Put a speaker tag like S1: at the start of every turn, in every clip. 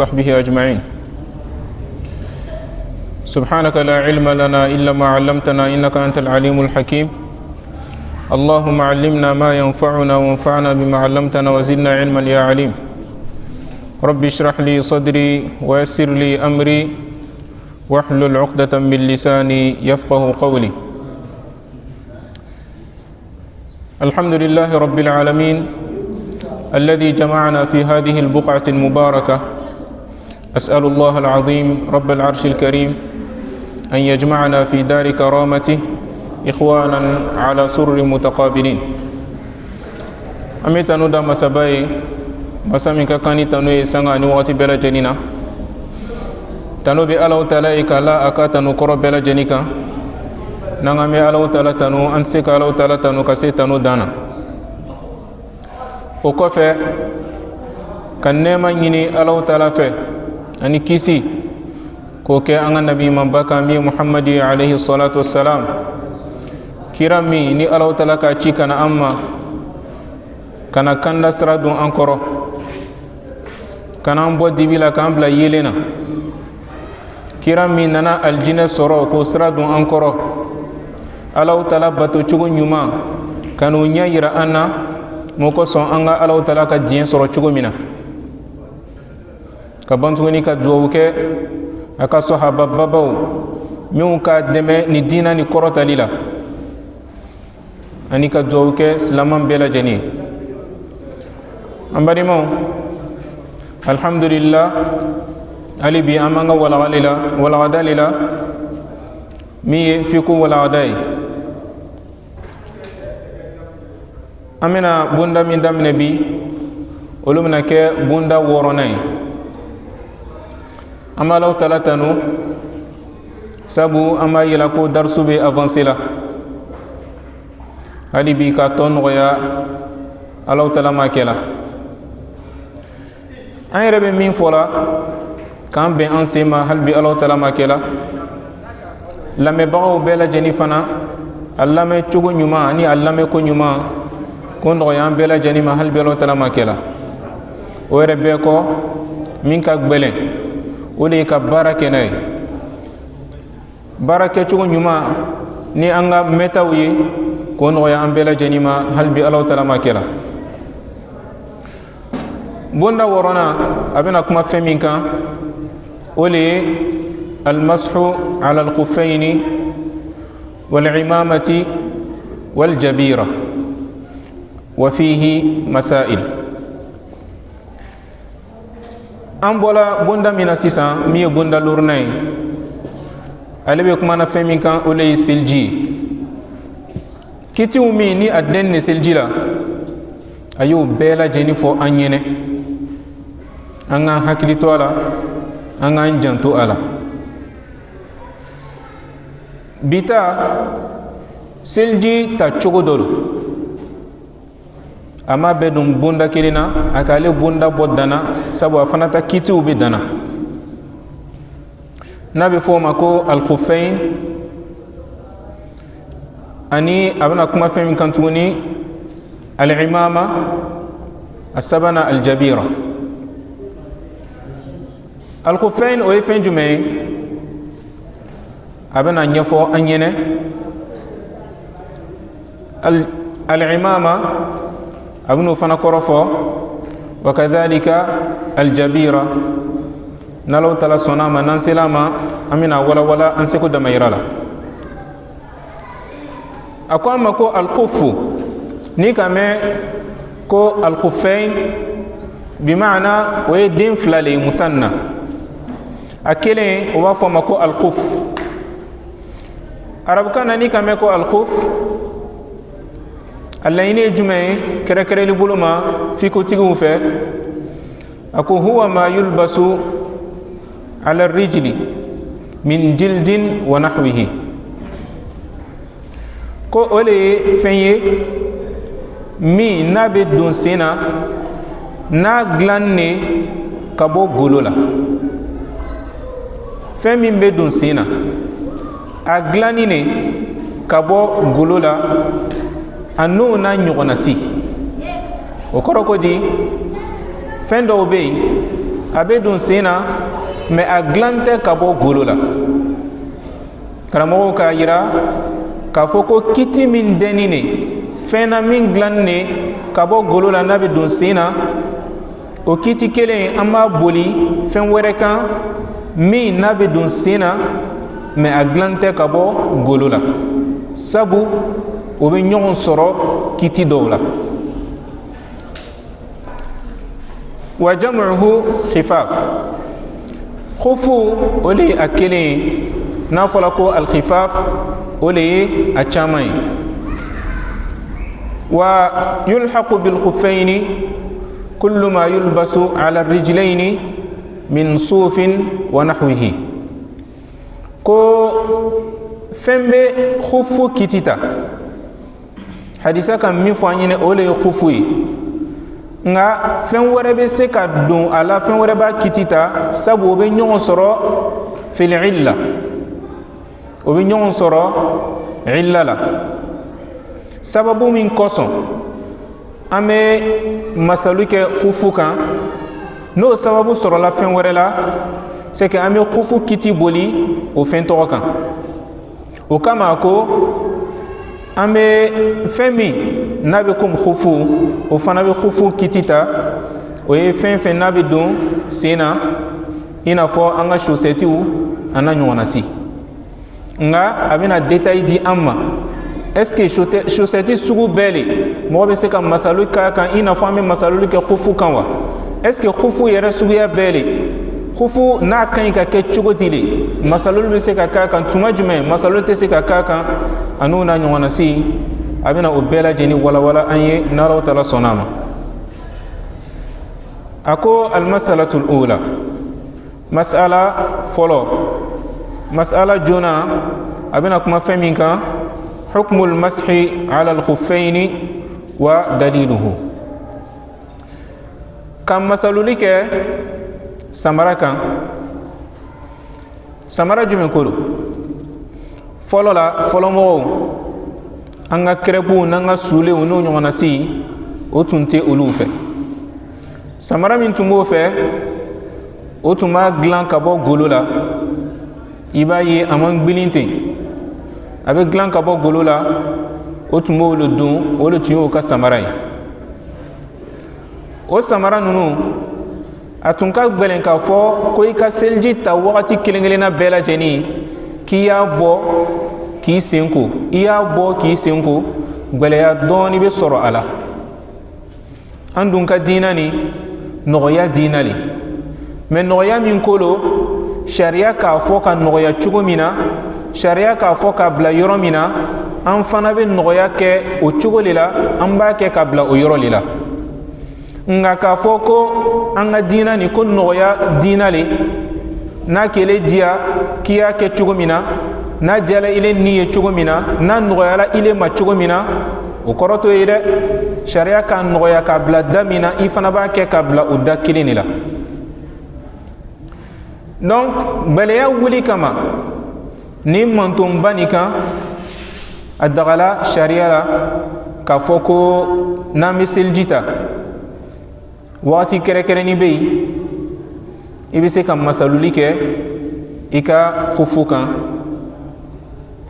S1: وصحبه أجمعين. سبحانك لا علم لنا إلا ما علمتنا إنك أنت العليم الحكيم. اللهم علمنا ما ينفعنا وانفعنا بما علمتنا وزدنا علما يا عليم. رب اشرح لي صدري ويسر لي أمري واحلل عقدة من لساني يفقه قولي. الحمد لله رب العالمين الذي جمعنا في هذه البقعة المباركة. أسأل الله العظيم رب العرش الكريم أن يجمعنا في دار كرامته إخوانا على سرر متقابلين. An bɛ tanu da masaba ye, masa min ka kan ni tanu ye sanga ani wagati bɛɛ lajɛlen na. Tanu bɛ Alahu Taala ye k'a la a ka tanu kɔrɔ bɛɛ lajɛlen kan. N'an k'an bɛ Alahu Taala tanu, an tɛ se ka Alahu Taala tanu ka se tanu dan na. O kɔfɛ, ka nɛɛma ɲini Alahu Taala fɛ ani kisi k'o kɛ an ka nabi ɲumanba kan, min ye Muhamadi alayhi salatu wasalam, kira min ni Alahu Taala k'a ci ka na an ma, ka na kanda sira don an kɔrɔ, ka n'an bɔ dibi la k'an bila yeelen na, kira min nana alijinɛ sɔrɔ k'o sira don an kɔrɔ, Alahu Taala bato cogo ɲuman ka n'o ɲɛ yira an na, mun kosɔn an ka Alahu Taala ka diɲɛ sɔrɔ cogo min na. Ka ban tuguni ka duwawu kɛ a ka sɔhaba babaw minnu k'a dɛmɛ ni diina ni kɔrɔtali la, ani ka duwawu kɛ silaman bɛɛ lajɛlen ye. An balimaw, alhamdulillah, hali bi an b'an ka walagali la, walagada le la, min ye fiku walagada ye. An bɛna bonda min daminɛ bi, olu bɛna kɛ bonda wɔɔrɔnan ye. An bɛ Alahu Taala tanu, sabu an b'a yira ko darisu bɛ avancé la hali bi, ka tɔ nɔgɔya Alahu Taala ma kɛ la. An yɛrɛ bɛ min fɔ la k'an bɛn an sen ma, hali bi Alahu Taala ma kɛ la. Lamɛnbagaw bɛɛ lajɛlen fana, a lamɛn cogo ɲuman ani a lamɛn ko ɲuman ko nɔgɔya an bɛɛ lajɛlen ma, hali bi Alahu Taala ma kɛ la. O yɛrɛ bɛɛ kɔ, min ka gbɛlɛn, o de ye ka baara kɛ n'a ye, baara kɛcogo ɲuman ni an ka mɛtaw ye, k'o nɔgɔya an bɛɛ lajɛlen ma, hali bi Alahu Taala ma kɛ la. Bonda wɔɔrɔnan, a bɛna kuma fɛn min kan, o de ye almashu ala alkhufayni walimamati waljabira wa fihi masail. An bɔla bonda min na sisan, min ye bonda luurunan ye, ale bɛ kuma na fɛn min kan, o de ye seliji ye. Kitiw min ni a den ni seliji la, a y'o bɛɛ lajɛlen fɔ an ɲɛnɛ, an k'an hakili to a la, an k'an janto a la. Bi ta, seliji ta cogo dɔ don. A ma bɛɛ don bonda kelen na, a k'ale bonda bɔ danna, sabu a fana ta kitiw bɛ danna, n'a bɛ fɔ o ma ko alkhuffain. Ani a bɛna kuma fɛn min kan tuguni, alimama, a sabanan aljabira. Alkhuffain, o ye fɛn jumɛn ye? A bɛna ɲɛfɔ an ɲɛnɛ. Alimama, a bɛn'o fana kɔrɔ fɔ, wa kadhalika aljabira. N'Alahu Taala sɔnna a ma, n'an sela a ma, an bɛna walawala an seko damayira la. A ko an ma ko alkhufu, n'i ka mɛn ko alkhuffain, bimaana o ye den fila le ye, musanna. A kelen, o b'a fɔ a ma ko alkhuf arabukan na. N'i ka mɛn ko alkhuf, a laɲini ye jumɛn ye kɛrɛkɛrɛli bolo ma fikotigiw fɛ? A ko huwa ma yulbasu ala rijli min jildin wa nahwihi, ko o le ye fɛn ye min n'a bɛ don sen na, n'a dilannen ka bɔ golo la. Fɛn min bɛ don sen na, a dilanni ne ka bɔ golo la, a n'o n'a ɲɔgɔnna si. O kɔrɔ ko di? Fɛn dɔw bɛ yen A bɛ don sen na, mais a dilan tɛ ka bɔ golo la. Karamɔgɔw k'a yira k'a fɔ ko kiti min dɛnni ne fɛn na min dilanni ne ka bɔ golo la, n'a bɛ don sen na, o kiti kelen an b'a boli fɛn wɛrɛ kan min n'a bɛ don sen na, mais a dilan tɛ ka bɔ golo la, sabu o bɛ ɲɔgɔn sɔrɔ kiti dɔw la. Wa jamuhu khifaf, khufu o le ye a kelen ye. N'a fɔra ko alkhifaf, o le ye a caman ye. Wa yulhaqu bilkhuffaini kullu ma yulbasu ala rijlaini min sufin wa nahwihi. Ko fɛn bɛ khufu kiti ta, hadisa ka min fɔ an ɲɛnɛ, o le ye khufu ye, nka fɛn wɛrɛ bɛ se ka don a la, fɛn wɛrɛ b'a kiti ta, sabu o bɛ ɲɔgɔn sɔrɔ fil illa, o bɛ ɲɔgɔn sɔrɔ illa la. Sababu min kosɔn an bɛ masalu kɛ khufu kan, n'o sababu sɔrɔla fɛn wɛrɛ la, c'est que an bɛ khufu kiti boli o fɛn tɔgɔ kan. O kama ko an bɛ fɛn min n'a bɛ komi khufu, o fana bɛ khufu kiti ta. O ye fɛn fɛn n'a bɛ don sen na, i n'a fɔ an ka chaussette a n'a ɲɔgɔnna si. Nka a bɛna détail di an ma: est ce que chaussette sugu bɛɛ le mɔgɔ bɛ se ka masalu k'a kan, i n'a fɔ an bɛ masalu kɛ khufu kan wa? Est ce que khufu yɛrɛ suguya bɛɛ le, khufu n'a ka ɲi ka kɛ cogo di le, masalu bɛ se ka k'a kan tuma jumɛn, masalu tɛ se ka k'a kan, a n'o n'a ɲɔgɔnna si? A bɛna o bɛɛ lajɛlen walawala an ye, n'Alahu taala sɔnna a ma. A ko almasalatul ula, masala fɔlɔ, masala joona, a bɛna kuma fɛn min kan: hukmul mashi ala alkhuffaini wa daliluhu. Ka masaluli kɛ samara kan, samara jumɛn ko don? Fɔlɔ la, fɔlɔmɔgɔw, an ka kɛrɛpuw n'an ka sulenw n'o ɲɔgɔnna si, o tun tɛ olu fɛ. Samara min tun b'o fɛ, o tun b'a dilan ka bɔ golo la. I b'a ye a man gbilin ten, a bɛ dilan ka bɔ golo la. O tun b'o le don, o le tun y'o ka samara ye. O samara ninnu, a tun ka gwɛlɛn k'a fɔ ko i ka seliji ta wagati kelen kelenna bɛɛ lajɛlen k'i y'a bɔ k'i sen ko, i y'a bɔ k'i sen ko, gwɛlɛya dɔɔni bɛ sɔrɔ a la. An dun ka diina ni nɔgɔya diina le, mais nɔgɔya min ko lo, sariya k'a fɔ ka nɔgɔya cogo min na, sariya k'a fɔ k'a bila yɔrɔ min na, an fana bɛ nɔgɔya kɛ o cogo le la, an b'a kɛ ka bila o yɔrɔ le la. Nka k'a fɔ ko an ka diina nin ko nɔgɔya diina le, n'a kɛlen diya k'i y'a kɛ cogo min na, n'a diyala ile ni ye cogo min na, n'a nɔgɔyala ile ma cogo min na, o kɔrɔ t'o ye dɛ. Sariya k'a nɔgɔya k'a bila da min na, i fana b'a kɛ k'a bila o da kelen de la. Donc gwɛlɛya wuli kama ni mantonba nin kan, a dagala sariya la k'a fɔ ko n'an bɛ seliji ta wagati kɛrɛnkɛrɛnnin bɛ yen, i bɛ se ka masaluli kɛ i ka khufu kan.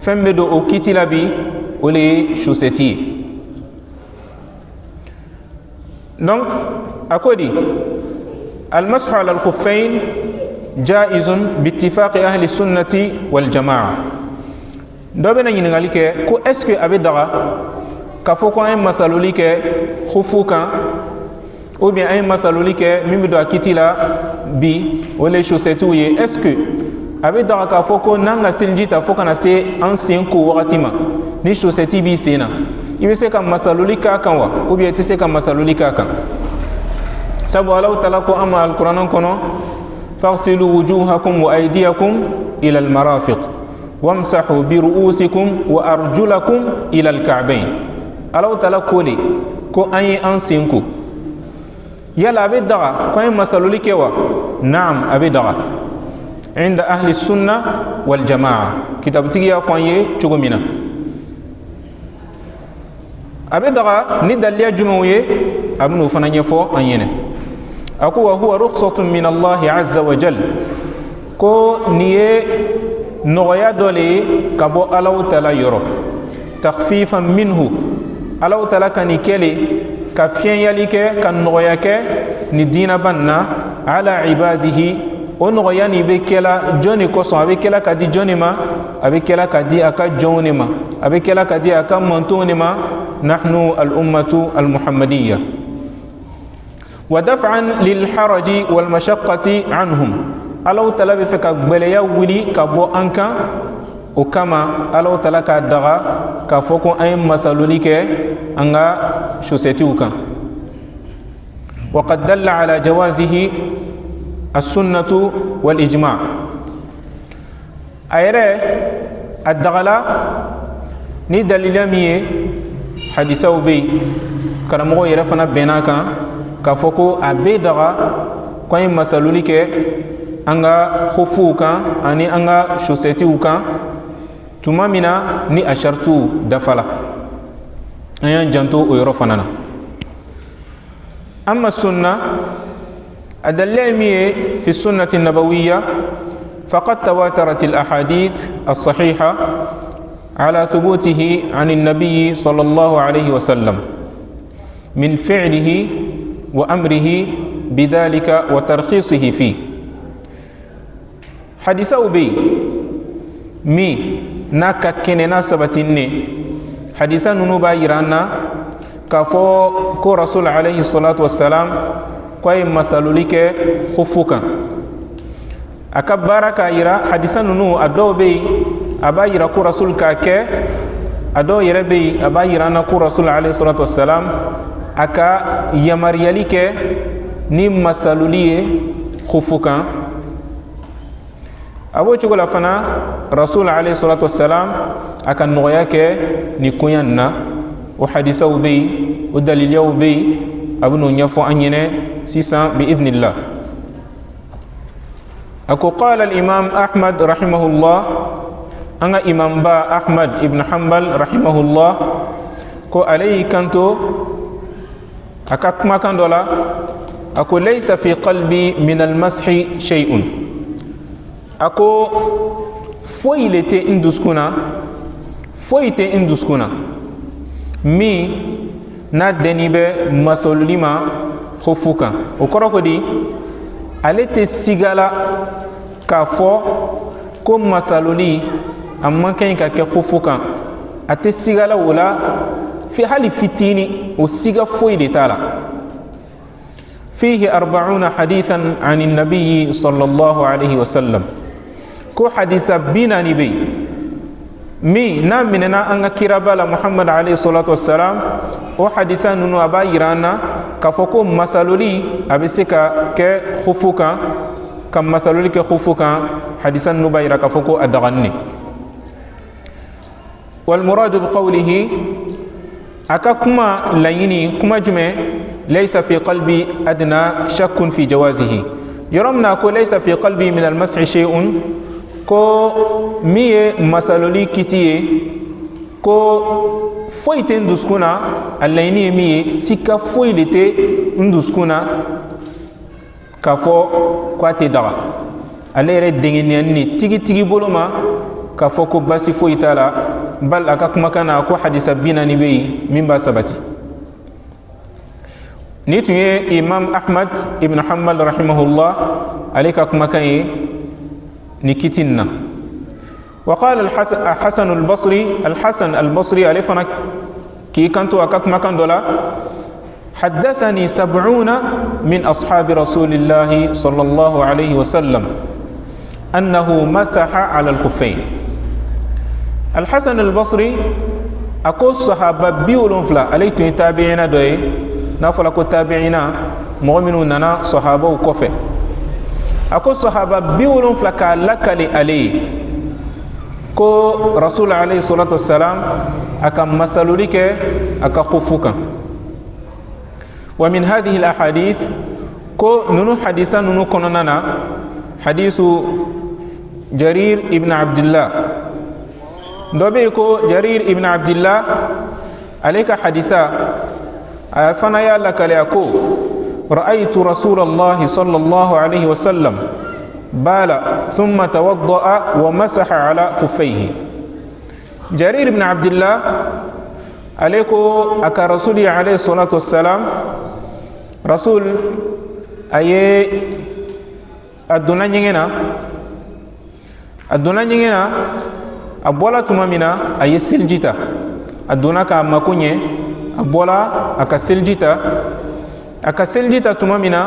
S1: Fɛn bɛ don o kiti la bi, o le ye chaussette ye. Donc a ko di: almashu ala alkhuffain jaizun biittifaqi ahli sunnati wal jamaa. Dɔ bɛna ɲininkali kɛ ko est ce que a bɛ daga k'a fɔ ko an ye masaluli kɛ khufu kan, ou bien an ye masaluli kɛ min bɛ don a kiti la bi, o le chaussette ye? Est ce que a bɛ daga k'a fɔ ko n'an ka seliji ta fo kana se an sen ko wagati ma, ni chaussette b'i sen na, i bɛ se ka masaluli k'a kan wa, ou bien i tɛ se ka masaluli k'a kan? Sabu Alahu taala ko an ma alikuranɛ kɔnɔ: faghsilu wujuhakum wa aydiyakum ila almarafiq wamsahu bi ru'usikum wa arjulakum ila alka'bayn. Alahu taala ko de ko an ye an sen ko. Yala a bɛ daga ko an ye masaluli kɛ wa? Naam, a bɛ daga inda ahli sunna wal jamaa. Kitabutigi y'a fɔ an ye cogo min na, a bɛ daga ni daliya jumɛnw ye, a bɛn'o fana ɲɛfɔ an ɲɛnɛ. A ko wa huwa rukhsatun min Allahi azza wa jal, ko nin ye nɔgɔya dɔ le ye ka bɔ Alahu Taala yɔrɔ, takhfifan minhu, Alahu Taala ka nin kɛ le ka fiɲɛyali kɛ, ka nɔgɔya kɛ nin diinaba nin na, ala ibadihi. O nɔgɔya nin bɛ kɛla jɔn de kosɔn? A bɛ kɛla ka di jɔn de ma? A bɛ kɛla ka di a ka jɔnw de ma, a bɛ kɛla ka di a ka mantonw de ma, nahnu al ummatu al muhammadiyya, wa daf'an lil haraji wal mashaqqati anhum. Alahu Taala bɛ fɛ ka gbɛlɛya wuli ka bɔ an kan, o kama Alahu Taala k'a daga k'a fɔ ko an ye masaloli kɛ an ka sosɛtiw kan. وقد دل على جوازه السنة والإجماع. A yɛrɛ a dagala ni dalila min ye, hadisaw bɛ yen, karamɔgɔw yɛrɛ fana bɛnna kan k'a fɔ ko a bɛ daga ko an ye masaloli kɛ an ka hufuw kan ani an ka sosɛtiw kan, tuma min na ni a saritiw dafala. An y'an janto o yɔrɔ fana na. Amma sunna, a dalila ye min ye, fi sunnati nabawiya faqad tawatarat al ahadith as-sahiha ala thubutihi an an-nabiy sallallahu alayhi wa sallam min fi'lihi wa amrihi bidhalika wa tarkhisihi fi. Hadisaw bɛ yen min n'a ka kɛnɛ, n'a sabatinen. Hadisa ninnu b'a yira an na k'a fɔ ko Rasul alayhi salatu wasalam ko a ye masaloli kɛ hufu kan, a ka baara k'a yira. Hadisa ninnu, a dɔw bɛ yen, a b'a yira ko Rasul k'a kɛ, a dɔw yɛrɛ bɛ yen, a b'a yira an na ko Rasul alayhi salatu wasalam a ka yamaruyali kɛ ni masaloli ye hufu kan. A b'o cogo la fana, Rasul alayhi salatu wasalam a ka nɔgɔya kɛ nin koɲa nin na. O hadisaw bɛ yen, o daliliyaw bɛ yen, a bɛ n'o ɲɛfɔ an ɲɛnɛ sisan bi idhnillah. A ko qala al-imam Ahmad rahimahullah, an ka imamba Ahmad ibn Hanbal rahimahullah, ko ale y'i kanto a ka kumakan dɔ la, a ko laysa fi qalbi min al-mashi shay'un. A ko foyi le tɛ n dusukun na, foyi tɛ n dusukun na min n'a dɛnni bɛ masaloli ma hufu kan. O kɔrɔ ko di? Ale tɛ siga la k'a fɔ ko masaloli a man kan ka kɛ hufu kan. A tɛ siga la o la fi hali fitini, o siga foyi de t'a la. Fihi arba'una hadithan an nabiyyi sallallahu alaihi wasallam, ko hadisa 40 bɛ yen min n'a minɛna an ka kiraba la Muhammad alayhi salatu wassalam. O hadisa ninnu, a b'a yira an na k'a fɔ ko masaloli a bɛ se ka kɛ hufu kan, ka masaloli kɛ hufu kan. Hadisa ninnu b'a yira k'a fɔ ko a dagani. Walmuradu biqawlihi, a ka kuma laɲini kuma jumɛn? Laysa fi qalbi adna shakkun fi jawazihi. Yɔrɔ min na ko laysa fi qalbi min almashi shay'un, ko min ye masaloli kiti ye, ko foyi tɛ n dusukun na, a laɲini ye min ye, sika foyi de tɛ n dusukun na k'a fɔ ko a tɛ daga. Ale yɛrɛ dengeniyani ni tigitigi bolo ma k'a fɔ ko basi foyi t'a la. Bal a ka kumakan na ko hadisa 40 bɛ yen min b'a sabati. Ni tun ye Imam Ahmad ibn Hanbal rahimahullah, ale ka kumakan ye ni kiti nin na. وقال الحسن البصري، الحسن البصري ale fana k'i kanto a ka kumakan dɔ la: حدثني 70 من أصحاب رسول الله صلى الله عليه وسلم أنه مسح على الخفين. الحسن البصري a ko sahaba 70, ale tun ye tabi'ina dɔ ye. N'a fɔra ko tabi'ina, mɔgɔ minnu nana sahabaw kɔfɛ. A ko sahaba 70 k'a lakali ale ye ko Rasul alayhi salatu wassalam a ka masaloli kɛ a ka hufu kan. Wa min hadhihi al-ahadith, ko nunu hadisa nunu kɔnɔna na, hadisu Jarir ibn Abdullah dɔ bɛ yen, ko Jarir ibn Abdullah ale ka hadisa, a fana y'a lakale, a ko رأيت رسول الله صلى الله عليه وسلم بال ثم توضأ ومسح على خفيه. جرير بن عبد الله عليكو أكا رسولي عليه الصلاة والسلام رسول أي الدنيا الدنيا أبولا تمامنا أي سلجتا الدنيا كما كوني أبولا أكا سلجتا أكا سلجتا تمامنا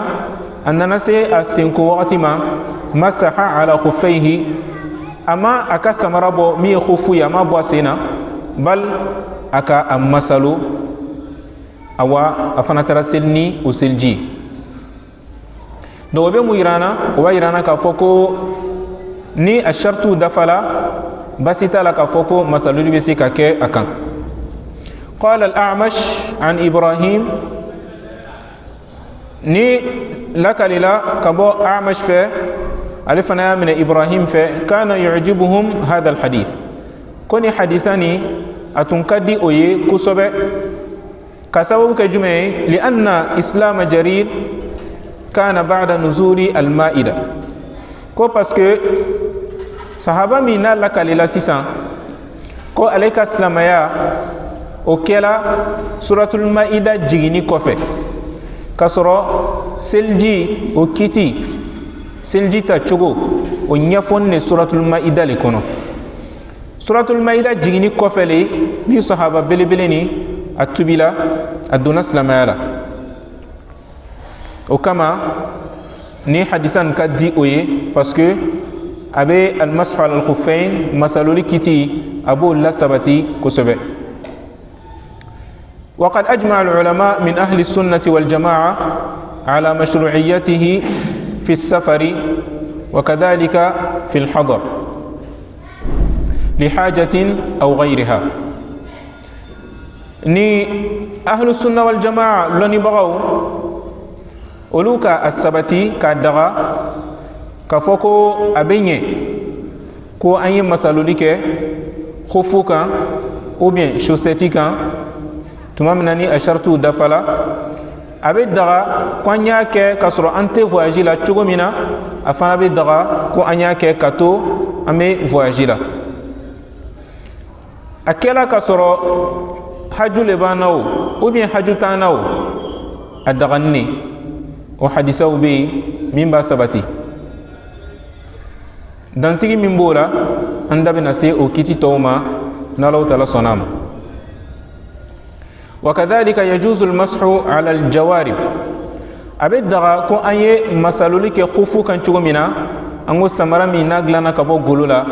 S1: أننا سي السنكو وقتما مسح على خفيه أما أكا سمربو مي خفو يا ما بواسينا بل أكا أمسلو أو أفنا ترسلني وسلجي دو بي مويرانا ويرانا كافوكو ني الشرط دفلا بس تالا كافوكو مسلو بيسي كاكي أكا. قال الأعمش عن إبراهيم ني لك للا كبو أعمش في ألفنا من إبراهيم في كان يعجبهم هذا الحديث كوني حديثاني أتنكدي أوي كسبة كسبب كجمعي لأن إسلام جرير كان بعد نزول المائدة كو باسكو صحابة منا لك للا سيسان كو عليك السلام يا أوكيلا سورة المائدة جيني كوفي kasɔrɔ seliji o kiti seliji ta cogo o ɲɛfɔni ne suratul maida le kɔnɔ. Suratul maida jiginni kɔfɛ le ni sahaba belebele ni a tubila a donna silamɛya la. O kama ni hadisa nin ka di o ye parce que a bɛ almasu ala alkhuffain masaloli kiti a b'o lasabati kosɛbɛ. وقد أجمع العلماء من أهل السنة والجماعة على مشروعيته في السفر وكذلك في الحضر لحاجة أو غيرها. ني أهل السنة والجماعة لني بغوا أولوكا السبتي كادغا كفوكو أبيني كو أي مسألوليك خفوكا أو بيان شوستيكا tuma min na ni a shartu dafala a bɛ daga ko an y'a kɛ k'a sɔrɔ an tɛ voyage la cogo min na a fana bɛ daga ko an y'a kɛ ka to an bɛ voyage la. A kɛla k'a sɔrɔ haju le b'an na o ou bien haju t'an na o a dagani ne o hadisaw bɛ yen min b'a sabati. Dansigi min b'o la an da bɛna se o kiti tɔw ma n'Alahu taala sɔnna a ma. وكذلك يجوز المسح على الجوارب أبي دغا كو أني مسالولي كخوفو كان تشوغو منا أنغو سمرا مي ناغلانا كابو غولولا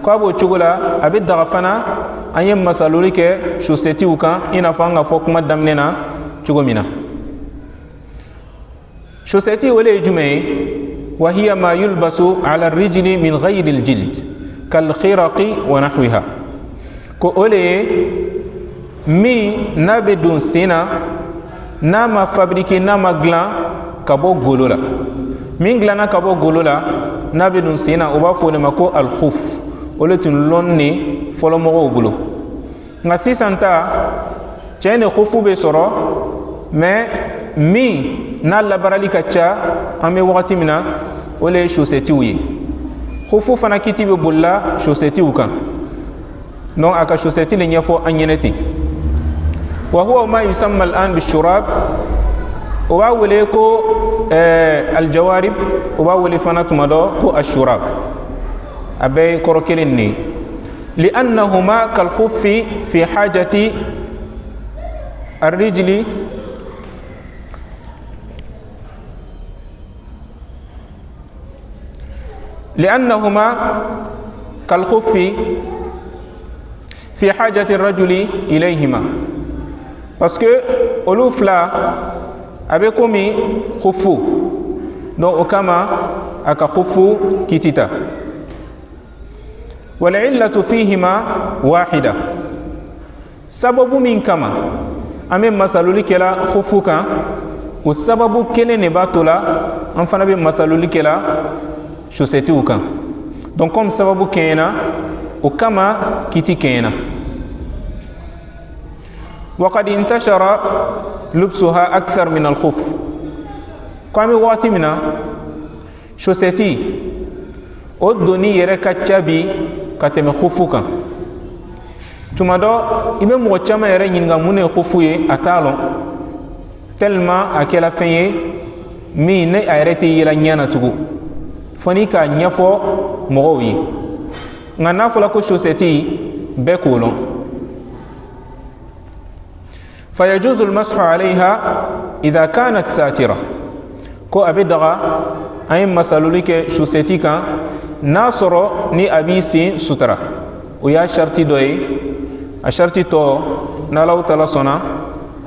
S1: كو أبو تشوغولا أبي دغا فانا أني مسالولي كشوسيتي وكان إنا فانغا فوق ما دامننا تشوغو منا شوسيتي ولي جمعي وهي ما يلبس على الرجل من غير الجلد كالخرق ونحوها كو أولي min n'a bɛ don sen na n'a ma fabriqué n'a ma dilan ka bɔ golo la min dilanna ka bɔ golo la n'a bɛ don sen na o b'a fɔ o de ma ko alkhuf o le tun lɔnni fɔlɔmɔgɔw bolo. Nka sisan ta cɛ ni khufu bɛ sɔrɔ mais min n'a labaarali ka ca an bɛ wagati min na o le ye chaussetiw ye. Khufu fana kiti bɛ bolila chaussetiw kan donc a ka chaussette le ɲɛfɔ an ɲɛnɛ ten. وهو ما يسمى الآن بالشراب ووليكو الجوارب وولي فناتما كو الشراب أبي كروكيلني لأنهما كالخف في حاجة الرجل لأنهما كالخف في حاجة الرجل إليهما parce que olu fila a bɛ komi khufu donc o kama a ka khufu kitita wal illatu fihima wahida sababu min kama an bɛ masaloli kɛla khufu kan o sababu kelen de b'a to la an fana bɛ masaloli kɛla chaussetiw kan donc comme sababu kɛɲɛna o kama kiti kɛɲɛna. وقد انتشر لبسها أكثر من الخف Ko an bɛ wagati min na, chaussette o donni yɛrɛ ka ca bi ka tɛmɛ hufu kan. Tuma dɔ, i bɛ mɔgɔ caman yɛrɛ ɲininka mun de ye hufu ye, a t'a lɔn, tellement a kɛla fɛn ye min ne a yɛrɛ tɛ yela ɲɛ na tugun, fo n'i k'a ɲɛfɔ mɔgɔw ye. Nka n'a fɔla ko chaussette, bɛɛ k'o lɔn. Fayajuzu almashu alayha idha kanat satira. Ko a bɛ daga an ye masaloli kɛ chaussette kan n'a sɔrɔ ni a b'i sen sutura. O y'a sariti dɔ ye. A sariti tɔ, n'Alahu taala sɔnna,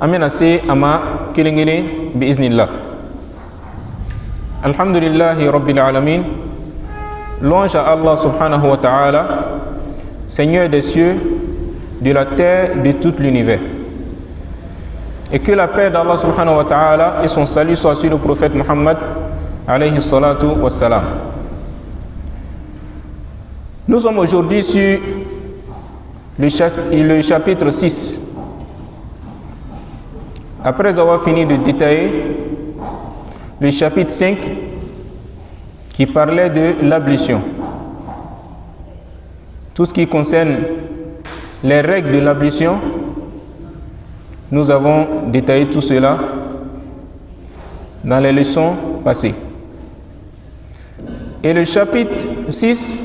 S1: an bɛna se a ma kelen kelen biiznillah. Alhamdulillahi rabbil alamin. Louange à Allah subhanahu wa ta'ala, Seigneur des cieux, de la terre, de tout l'univers. Et que la paix d'Allah subhanahu wa ta'ala et son salut soient sur le prophète Muhammad alayhi salatu wassalam. Nous sommes aujourd'hui sur le chapitre 6. Après avoir fini de détailler le chapitre 5 qui parlait de l'ablution. Tout ce qui concerne les règles de l'ablution, nous avons détaillé tout cela dans les leçons passées. Et le chapitre 6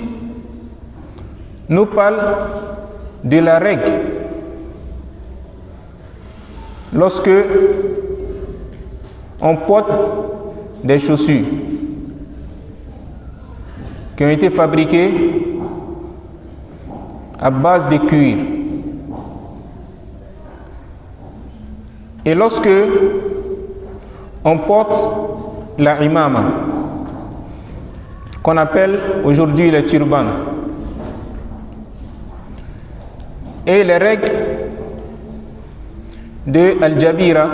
S1: nous parle de la règle lorsque on porte des chaussures qui ont été fabriquées à base de cuir. Et lorsque on porte la imama, qu'on appelle aujourd'hui les turbans, et les règles de Al-Jabira.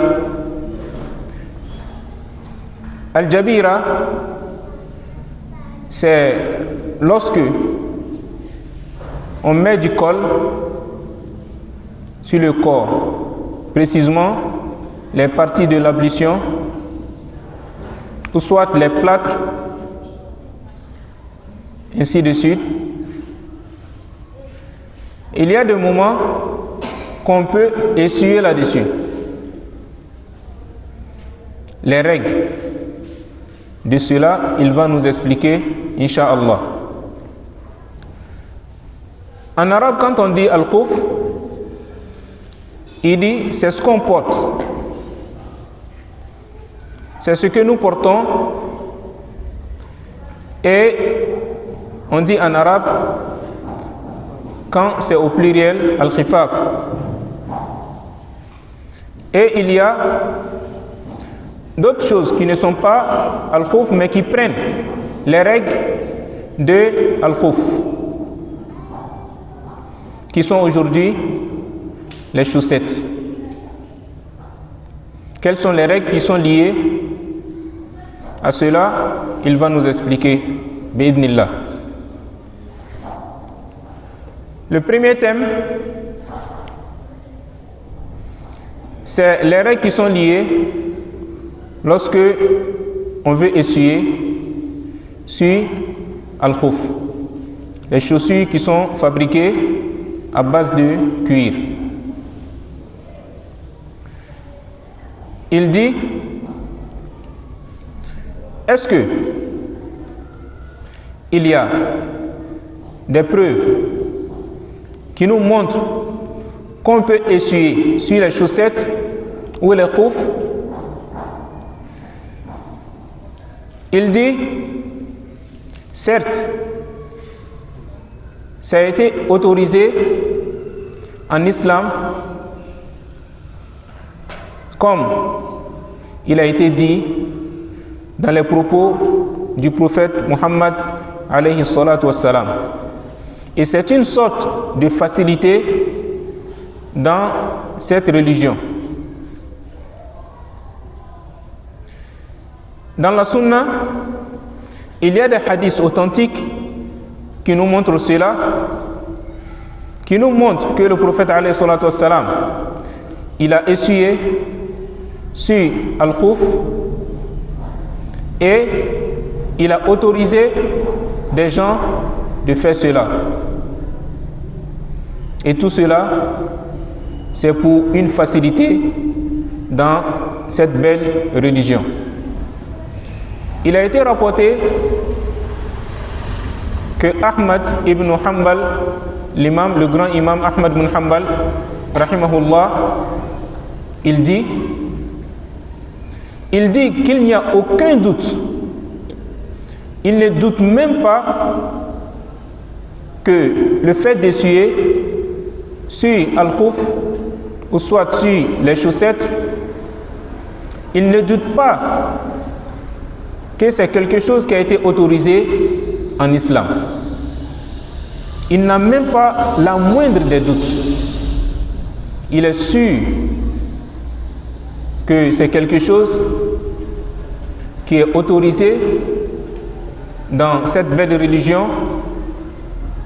S1: Al-Jabira, c'est lorsque on met du col sur le corps, précisément les parties de l'ablution, ou soit les plâtres, ainsi de suite. Il y a des moments qu'on peut essuyer là-dessus. Les règles de cela, il va nous expliquer, Inch'Allah. En arabe, quand on dit al-khuf, il dit c'est ce qu'on porte. C'est ce que nous portons. Et on dit en arabe, quand c'est au pluriel, al-khifaf. Et il y a d'autres choses qui ne sont pas al-khuf, mais qui prennent les règles de al-khuf, qui sont aujourd'hui les chaussettes. Quelles sont les règles qui sont liées à cela? Il va nous expliquer, bi'idhnillah. Le premier thème, c'est les règles qui sont liées lorsque on veut essuyer sur al-khuf, les chaussures qui sont fabriquées à base de cuir. Il dit, est-ce que il y a des preuves qui nous montrent qu'on peut essuyer sur les chaussettes ou les khoufs? Il dit, certes, ça a été autorisé en islam, comme il a été dit dans les propos du prophète Muhammad alayhi salatu wassalam. Et c'est une sorte de facilité dans cette religion. Dans la sunna, il y a des hadiths authentiques qui nous montrent cela, qui nous montrent que le prophète alayhi salatu wassalam, il a essuyé sur al-khuf Et il a autorisé des gens de faire cela. Et tout cela, c'est pour une facilité dans cette belle religion. Il a été rapporté que Ahmad ibn Hanbal, l'imam, le grand imam Ahmad ibn Hanbal, رحمه الله, il dit qu'il n'y a aucun doute, il ne doute même pas que le fait d'essuyer sur الخف ou soit sur les chaussettes, il ne doute pas que c'est quelque chose qui a été autorisé en islam. Il n'a même pas la moindre des doutes. Il est sûr que c'est quelque chose qui est autorisé dans cette belle religion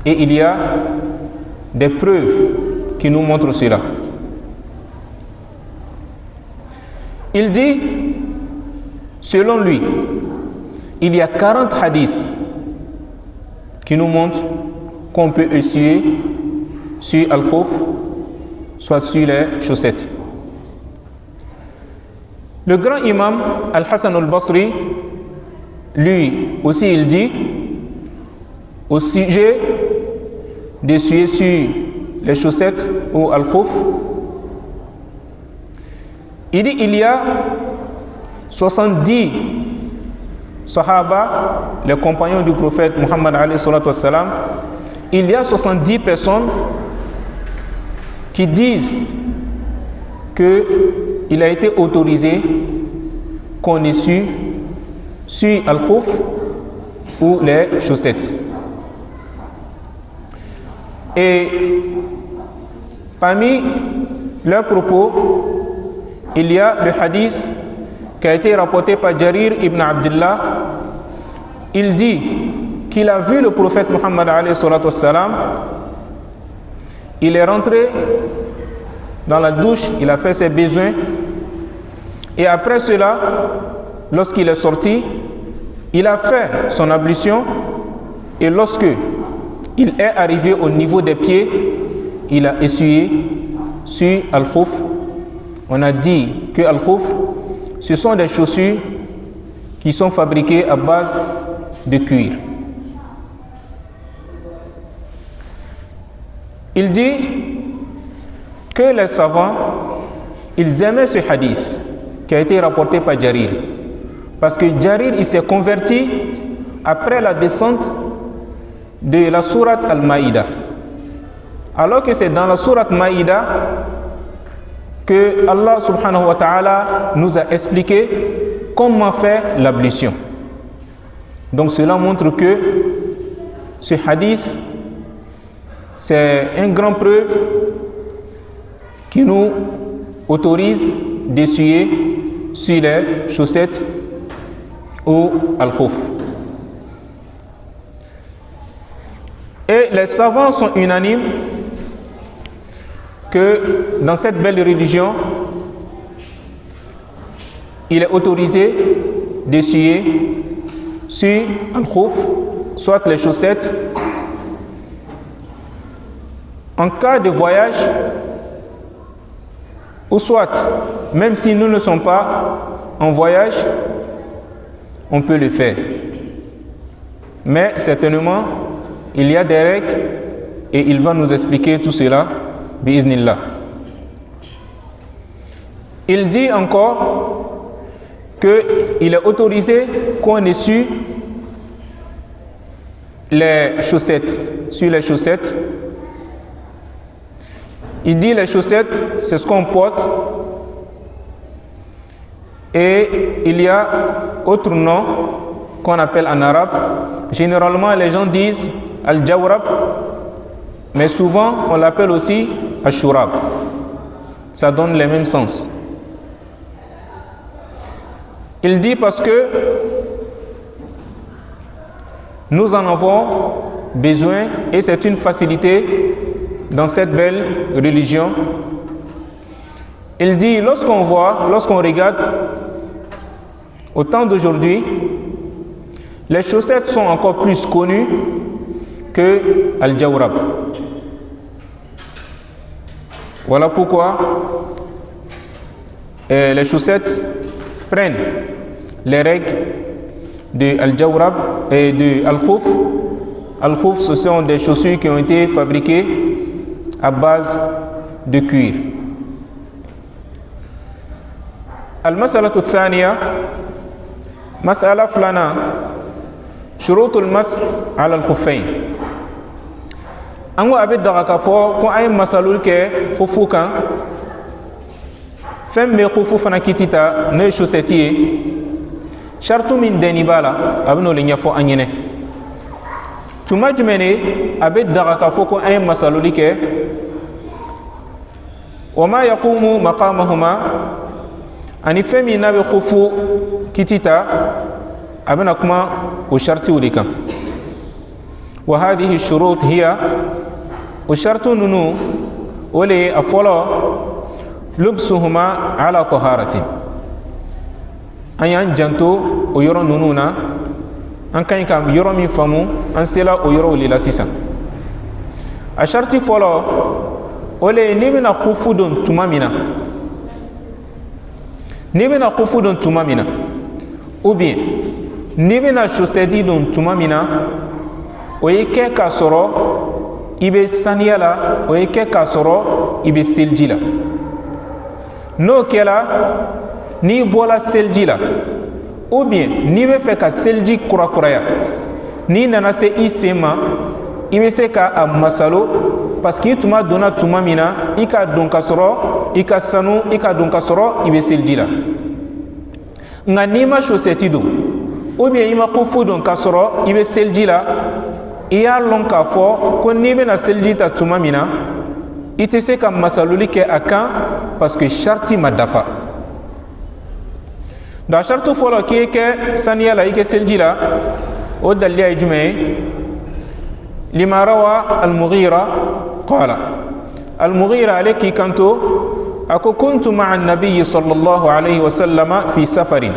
S1: et il y a des preuves qui nous montrent cela. Il dit, selon lui, il y a 40 hadiths qui nous montrent qu'on peut essuyer sur الخف, soit sur les chaussettes. Le grand imam Al-Hassan al-Basri, lui aussi, il dit, au sujet d'essuyer sur les chaussettes ou الخف, il dit: il y a 70 صحابة, les compagnons du prophète Muhammad سلام, il y a 70 personnes qui disent que il a été autorisé qu'on essuie sur الخف ou les chaussettes. Et parmi leurs propos, il y a le hadith qui a été rapporté par Jarir ibn Abdullah. Il dit qu'il a vu le prophète Muhammad سلام. Il est rentré dans la douche, il a fait ses besoins. Et après cela, lorsqu'il est sorti, il a fait son ablution. Et lorsque il est arrivé au niveau des pieds, il a essuyé sur الخف. On a dit que الخف, ce sont des chaussures qui sont fabriquées à base de cuir. Il dit que les savants, ils aimaient ce hadith qui a été rapporté par Jarir. Parce que Jarir, il s'est converti après la descente de la sourate Al-Maïda. Alors que c'est dans la sourate Maïda que Allah سبحانه وتعالى nous a expliqué comment faire l'ablution. Donc cela montre que ce hadith, c'est une grande preuve qui nous autorise d'essuyer sur les chaussettes ou الخف. Et les savants sont unanimes que dans cette belle religion, il est autorisé d'essuyer sur الخف, soit les chaussettes, en cas de voyage, ou soit, même si nous ne sommes pas en voyage, on peut le faire. Mais certainement, il y a des règles et il va nous expliquer tout cela, بإذن الله. Il dit encore qu'il est autorisé qu'on essuie les chaussettes, sur les chaussettes. Il dit: les chaussettes, c'est ce qu'on porte. Et il y a autre nom qu'on appelle en arabe. Généralement, les gens disent الجورب, mais souvent on l'appelle aussi الشراب. Ça donne les mêmes sens. Il dit parce que nous en avons besoin et c'est une facilité dans cette belle religion. Il dit: lorsqu'on voit, lorsqu'on regarde au temps d'aujourd'hui, Les chaussettes sont encore plus connues que Al-Jawrab. Voilà pourquoi les chaussettes prennent les règles de Al-Jawrab et de Al-Khouf. Al-Khouf, ce sont des chaussures qui ont été fabriquées à base de cuir. Al-Mas'alatu thaniya, mas'ala flana, shurutul mas ala al-khuffayn. An ko a bɛ daga k'a fɔ ko an ye masaluli kɛ khufu kan. Fɛn bɛ khufu fana kiti ta, n'o ye chaussette ye, shartu min dɛnni b'a la, a bɛ n'o de ɲɛfɔ an ɲɛnɛ. Tuma jumɛn de a bɛ daga k'a fɔ ko an ye masaluli kɛ? Wa ma yaqumu maqamahuma, ani fɛn min n'a bɛ khufu kiti ta, a bɛna kuma o shartiw de kan. Wa hadhihi shurut hiya, o shartu ninnu o le ye a fɔlɔ, lubsuhuma ala taharatin. An y'an janto o yɔrɔ ninnu na, an ka ɲi ka yɔrɔ min faamu, an sela o yɔrɔw de la sisan. A sharti fɔlɔ o le ye, n'i bɛna khufu don tuma min na, n'i bɛna khufu don tuma min na, ou bien n'i bɛna chaussette don tuma min na, o ye kɛ k'a sɔrɔ i bɛ saniya la, o ye kɛ k'a sɔrɔ i bɛ seliji la. N'o kɛla, n'i bɔla seliji la, ou bien n'i bɛ fɛ ka seliji kurakuraya, n'i nana se i sen ma, i bɛ se ka a masalo, parce que i tuma donna tuma min na, i k'a don ka sɔrɔ i ka sanu, i k'a don ka sɔrɔ i bɛ seliji la. Nka n'i ma chaussette don, ou bien i ma khufu don ka sɔrɔ i bɛ seliji la, i y'a lɔn k'a fɔ ko n'i bɛna seliji ta tuma min na, i tɛ se ka masaluli kɛ a kan, parce que sharti ma dafa. Donc sharti fɔlɔ, k'i kɛ saniya la, i kɛ seliji la, o daliya ye jumɛn ye? Lima rawa al-Mughira qala, al-Mughira ale k'i kanto a ko: kuntu ma'a an-nabiyyi sallallahu alayhi wa sallama fi safarin,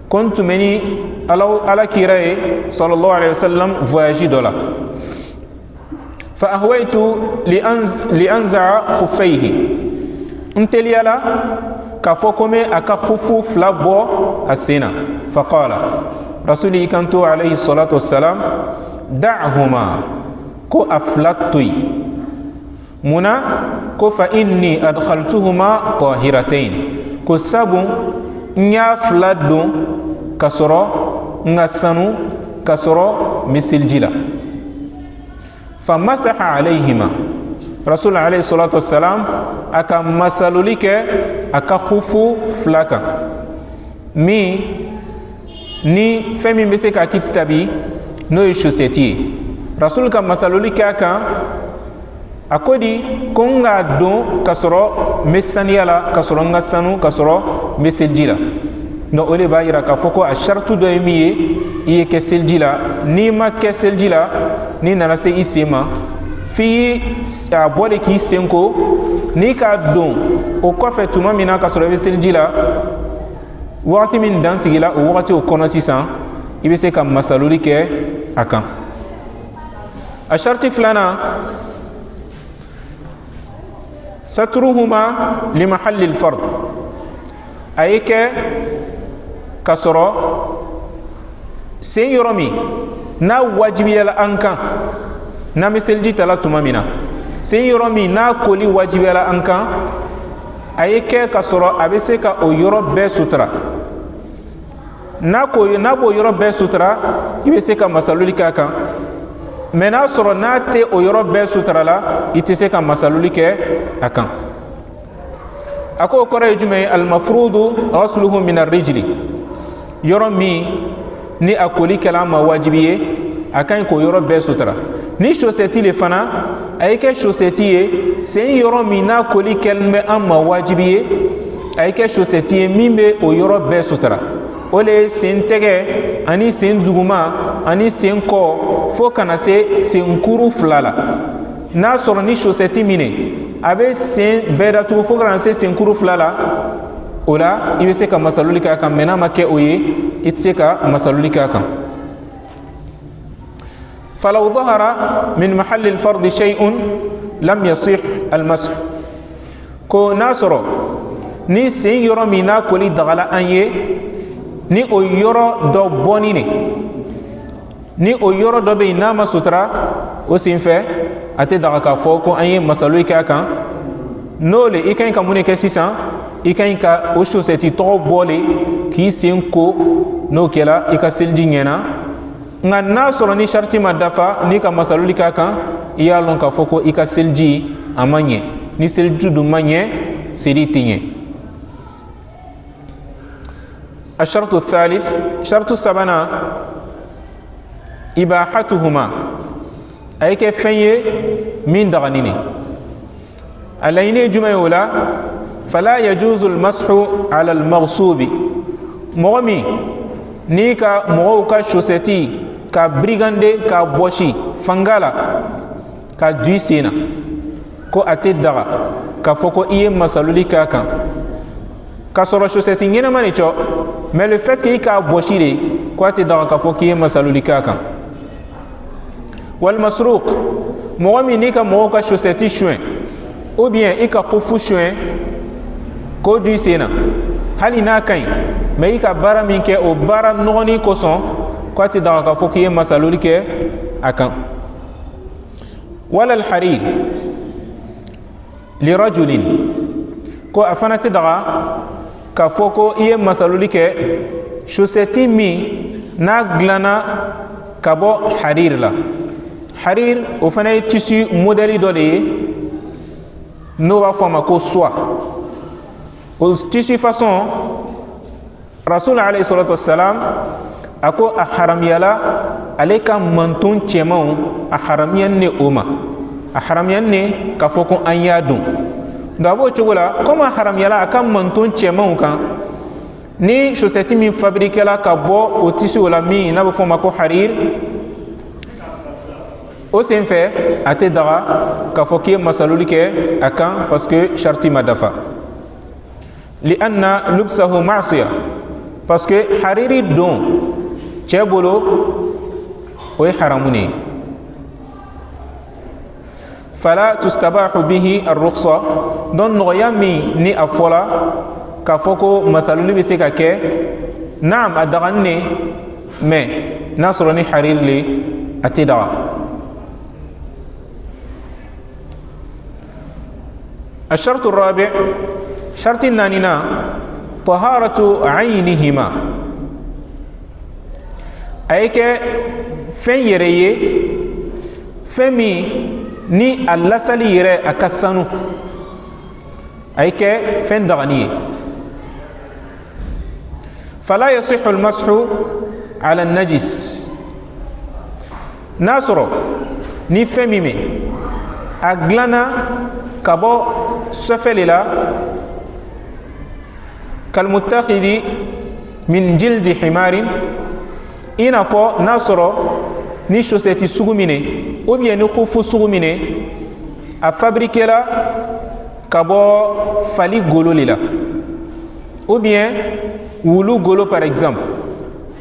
S1: ko n tun bɛ ni ala kira ye sallallahu alayhi wa sallam voyage dɔ la. Fa ahwaytu li anza'a khuffayhi, n teliyala k'a fɔ ko n bɛ a ka khufu fila bɔ a sen na. Fa qala, rasuli i kanto alayhi salatu wassalam: da'huma, ko a fila to yen. Munna? Ko fa inni adkhaltuhuma tahiratain, ko sabu n y'a fila don ka sɔrɔ n ka sanu, ka sɔrɔ n bɛ seliji la. Fa masaha alayhima, rasul alayhi salatu wassalam a ka masaloli kɛ a ka khufu fila kan, min ni fɛn min bɛ se ka kiti tabi, n'o ye chaussette ye. Rasul ka masaloli kɛ a kan, a ko di ko n k'a don ka sɔrɔ n bɛ saniya la, ka sɔrɔ n ka sanu, ka sɔrɔ n bɛ seliji la. Donc o de b'a yira k'a fɔ ko a saritu dɔ ye min ye, i ye kɛ seliji la. N'i ma kɛ seliji la, n'i nana se i sen ma, f'i a bɔ de k'i sen ko. N'i k'a don o kɔfɛ tuma min na ka sɔrɔ i bɛ seliji la, wagati min dan sigila o wagati o kɔnɔ sisan, i bɛ se ka masaloli kɛ a kan. A sariti filanan, satruhuma limahallil fard, a ye kɛ ka sɔrɔ sen yɔrɔ min n'a wajibiyala an kan, n'an bɛ seliji ta la tuma min na, sen yɔrɔ min n'a koli wajibiyala an kan, a ye kɛ ka sɔrɔ a bɛ se ka o yɔrɔ bɛɛ sutura. N'a ko n'a b'o yɔrɔ bɛɛ sutura, i bɛ se ka masaloli k'a kan. Mɛ n'a sɔrɔ n'a tɛ o yɔrɔ bɛɛ sutura la, i tɛ se ka masaloli kɛ a kan. A ko o kɔrɔ ye jumɛn ye? Almafrudu ghasluhu min arrijli, yɔrɔ min ni a koli kɛla a ma wajibi ye, a ka ɲi k'o yɔrɔ bɛɛ sutura. Ni chaussette le fana, a ye kɛ chaussette ye, sen yɔrɔ min n'a koli kɛlen bɛ an ma wajibi ye, a ye kɛ chaussette ye min bɛ o yɔrɔ bɛɛ sutura. O le ye sen tɛgɛ ani sen duguma ani sen kɔ, fo kana se senkuru fila la. N'a sɔrɔ ni chaussette minɛ a bɛ sen bɛɛ datugu fo kana se senkuru fila la, o la i bɛ se ka masaloli k'a kan. Mɛ n'a ma kɛ o ye, i tɛ se ka masaloli k'a kan. Falaw dhahara min mahalli alfardi shay'un lam yasih almasah. Ko n'a sɔrɔ ni sen yɔrɔ min n'a koli dagala an ye, ni o yɔrɔ dɔ bɔnni ne, ni o yɔrɔ dɔ bɛ yen n'a ma sutura, o sen fɛ a tɛ daga k'a fɔ ko an ye masaloli kɛ a kan. N'o le, i ka ɲi ka mun de kɛ sisan? I ka ɲi ka o sosɛti tɔgɔ bɔ le k'i sen ko. N'o kɛla, i ka seliji ɲɛna. Nka n'a sɔrɔ ni sariti ma dafa, n'i ka masaloli k'a kan, i y'a lɔn k'a fɔ ko i ka seliji a ma ɲɛ. Ni seliji dun ma ɲɛ, seli tɛ ɲɛ. الشرط الثالث, شرط sabanan, ibahatuhuma, a ye kɛ fɛn ye min dagani ne. A laɲini ye jumɛn ye o la? Fala yajuzu almashu ala almaghsubi. Mɔgɔ min n'i ka mɔgɔw ka chaussette ka brigande ka bɔsi fanga la ka du i sen na, ko a tɛ daga k'a fɔ ko i ye masaloli k'a kan k'a sɔrɔ chaussette ɲɛnama de cɔ, mais le fait que i k'a bɔsi de, ko a tɛ daga k'a fɔ k'i ye masaloli k'a kan. Walmasruq, mɔgɔ min n'i ka mɔgɔw ka chaussette suɲɛ ou bien i ka hufu suɲɛ k'o du i sen na, hali n'a ka ɲi, mais i ka baara min kɛ, o baara nɔgɔnin kosɔn, k'a tɛ daga k'a fɔ k'i ye masaloli kɛ a kan. Wala alharir lirajulin, ko a fana tɛ daga k'a fɔ ko i ye masaloli kɛ chaussette min n'a dilanna ka bɔ harir la. Harir, o fana ye tissu modèle dɔ de ye n'o b'a fɔ a ma ko soie. O tissu façon, Rasul alayhi salatu wassalam a ko a haramuyala ale ka manton cɛmanw, a haramuya ne o ma, a haramuya ne k'a fɔ ko an y'a dun. Donc a b'o cogo la, komi a haramuyala a ka manton cɛmanw kan, ni chaussette min fabriqué la ka bɔ o tissu la min n'a bɛ fɔ o ma ko harir, o sen fɛ a tɛ daga k'a fɔ k'i ye masaloli kɛ a kan, parce que sariti ma dafa. Lianna lubsahu ma'siya, parce que hariri don cɛ bolo, o ye haramu de ye. Fala tustabahu bihi arrukhsa. Donc nɔgɔya min ni a fɔla k'a fɔ ko masaloli bɛ se ka kɛ, naam, a dagani ne, mais n'a sɔrɔ ni hariri le, a tɛ daga. الشرط الرابع, شرط ناننا, طهارة عينهما, أي fɛn yɛrɛ ye fɛn min ni a lasali yɛrɛ a ka sanu, a ye kɛ fɛn dagani ye. Fala yasihu almashu ala najis. N'a sɔrɔ ni fɛn min bɛ a dilanna ka bɔ sɔfɛ de la, kalmutakhidi min jildi himarin, i n'a fɔ n'a sɔrɔ ni chaussette sugu min ou bien ni hufu sugu min a fabriqué la ka bɔ fali golo de la ou bien wulu golo par exemple,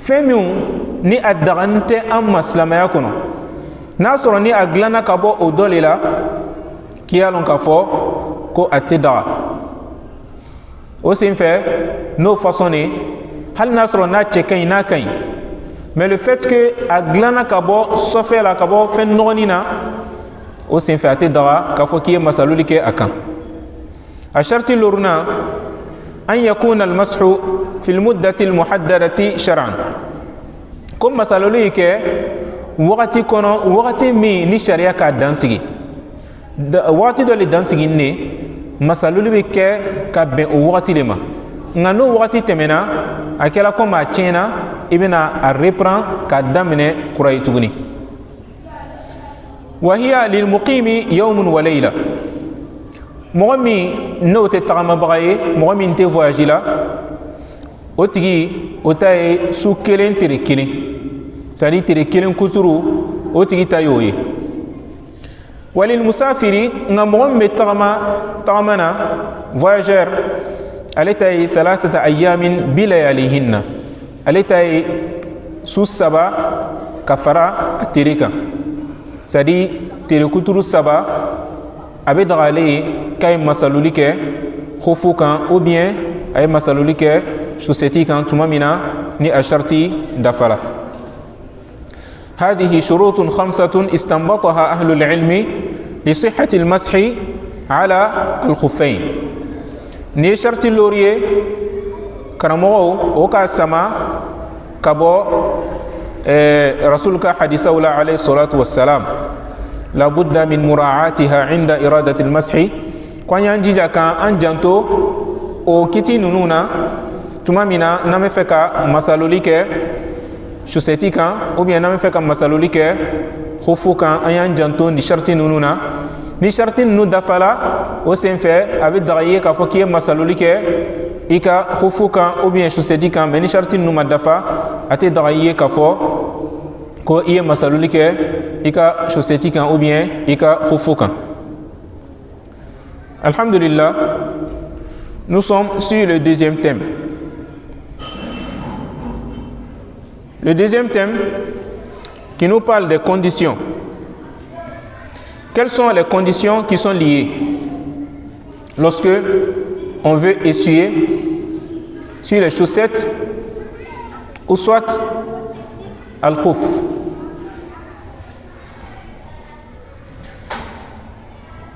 S1: fɛn minnu ni a dagani tɛ an ma silamɛya kɔnɔ, n'a sɔrɔ ni a dilanna ka bɔ o dɔ de la, k'i y'a lɔn k'a fɔ ko a tɛ daga. O sen fɛ, n'o façon de, hali n'a sɔrɔ n'a cɛ ka ɲi, n'a ka ɲi, mais le fait que a dilanna ka bɔ sɔfɛ la, ka bɔ fɛn nɔgɔnin na, o sen fɛ a tɛ daga k'a fɔ k'i ye masaloli kɛ a kan. A sariti loruna, an yakuna almashu fi lmuddati almuhaddadati shar'an, ko masaloli ye kɛ wagati kɔnɔ, wagati min ni sariya k'a dan sigi, wagati dɔ le dan sigi ne, masaloli bɛ kɛ ka bɛn o wagati de ma. Nka n'o wagati tɛmɛna, a kɛra komi a tiɲɛna, i bɛna a reprend k'a daminɛ kura ye tuguni. Wahiya lilmuqimi yawmun wa layla. Mɔgɔ min n'o tɛ tagamabaga ye, mɔgɔ min tɛ voyage la, o tigi o ta ye su kelen tere kelen, c'est à dire tere kelen kusuru, o tigi ta y'o ye. Walil musafiri, nka mɔgɔ min bɛ tagama tagama na, voyageur, ale ta ye thalathata ayamin bilayalihinna, ale ta ye su 3 ka fara a tere kan. C'est à dire telekuturu saba, a bɛ daga ale ye k'a ye masaloli kɛ hufu kan ou bien a ye masaloli kɛ chaussette kan tuma min na ni a sariti dafala. هذه شروط خمسة استنبطها أهل العلم لصحة المسح على الخفين. Ni ye sariti lori ye, karamɔgɔw o k'a sama ka bɔ rasul ka hadisaw la alayhi salatu wassalam. Labudda min mura'atiha inda iradati almashi, ko an y'an jija kan an janto o kiti ninnu na tuma min na n'an bɛ fɛ ka masaloli kɛ chaussette kan ou bien n'an bɛ fɛ ka masaloli kɛ hufu kan. An y'an janto ni sariti ninnu na. Ni sariti ninnu dafala, o senfɛ a bɛ daga i ye k'a fɔ k'i ye masaloli kɛ i ka hufu kan ou bien chaussette kan. Mais ni sariti ninnu ma dafa, a tɛ daga i ye k'a fɔ ko i ye masaloli kɛ i ka chaussette kan ou bien i ka hufu kan. Alhamdulillah, nous sommes sur le deuxième thème. Le deuxième thème qui nous parle des conditions. Quelles sont les conditions qui sont liées lorsque on veut essuyer sur les chaussettes ou soit al-khuf?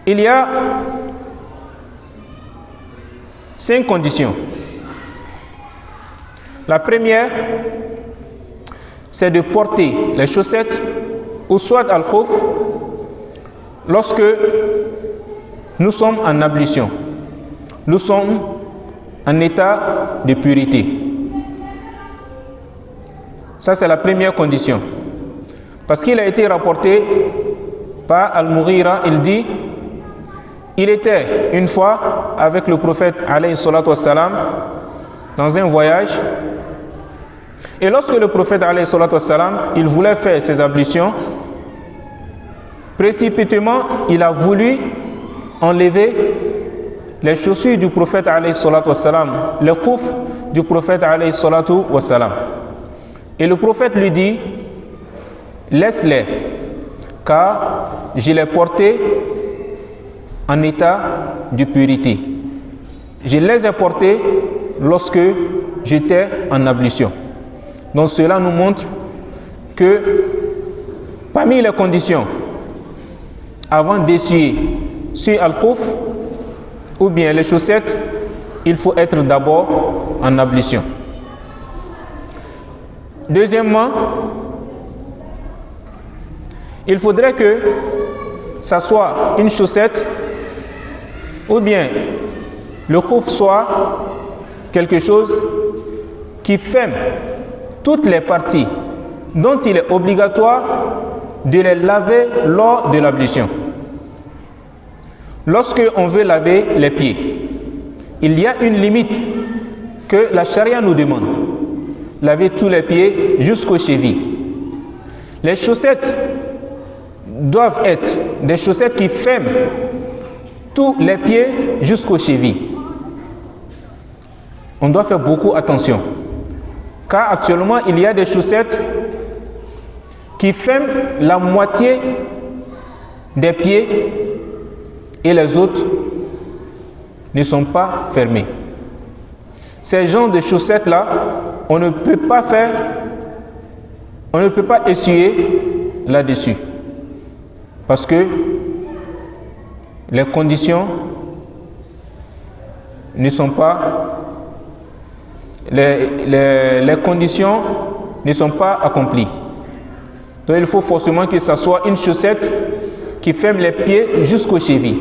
S1: Il y a 5 conditions. La première, c'est de porter les chaussettes ou soit al-khuf lorsque nous sommes en ablution, nous sommes en état de pureté. Ça, c'est la première condition. Parce qu'il a été rapporté par Al-Mughira, il dit, il était une fois avec le prophète alayhi salatu wassalam dans un voyage. Et lorsque le prophète alayhi salatu wassalam, il voulait faire ses ablutions, précipitamment, il a voulu enlever les chaussures du prophète alayhi salatu wassalam, les khoufs du prophète alayhi salatu wassalam. Et le prophète lui dit, laisse-les, car je les portais en état de pureté. Je les ai portés lorsque j'étais en ablution. Donc cela nous montre que parmi les conditions avant d'essuyer sur al-khuf ou bien les chaussettes, il faut être d'abord en ablution. Deuxièmement, il faudrait que ça soit une chaussette ou bien le khuf soit quelque chose qui ferme toutes les parties dont il est obligatoire de les laver lors de l'ablution. Lorsque on veut laver les pieds, il y a une limite que la charia nous demande. Laver tous les pieds jusqu'aux chevilles. Les chaussettes doivent être des chaussettes qui ferment tous les pieds jusqu'aux chevilles. On doit faire beaucoup attention, car actuellement il y a des chaussettes qui ferment la moitié des pieds et les autres ne sont pas fermés. Ces genres de chaussettes-là, on ne peut pas faire, on ne peut pas essuyer là-dessus, parce que les conditions ne sont pas, les conditions ne sont pas accomplies. Donc il faut forcément que ça soit une chaussette qui ferme les pieds jusqu'aux chevilles.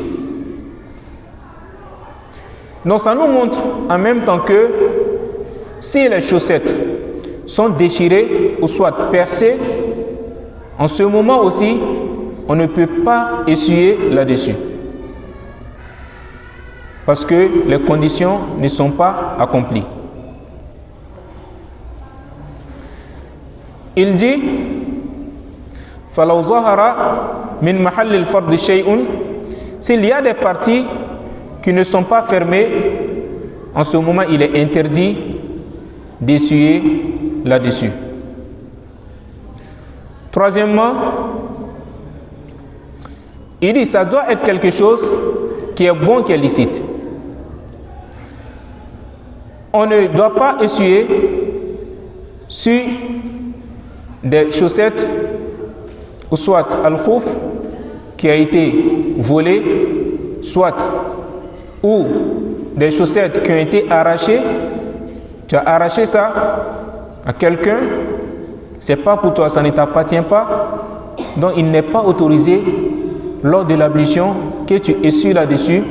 S1: Donc ça nous montre en même temps que si les chaussettes sont déchirées ou soit percées, en ce moment aussi, on ne peut pas essuyer là-dessus, parce que les conditions ne sont pas accomplies. Il dit, فَلَوْ ظَهَرَ مِنْ مَحَلِّ الْفَرْضِ شَيْءٌ. S'il y a des parties qui ne sont pas fermées, en ce moment il est interdit d'essuyer là-dessus. Troisièmement, Il dit, ça doit être quelque chose qui est bon, qui est licite. On ne doit pas essuyer sur des chaussettes ou soit al-khouf qui a été volé, soit ou des chaussettes qui ont été arrachées. Tu as arraché ça à quelqu'un, c'est pas pour toi, ça ne t'appartient pas. Donc il n'est pas autorisé lors de l'ablution que tu essuies là-dessus.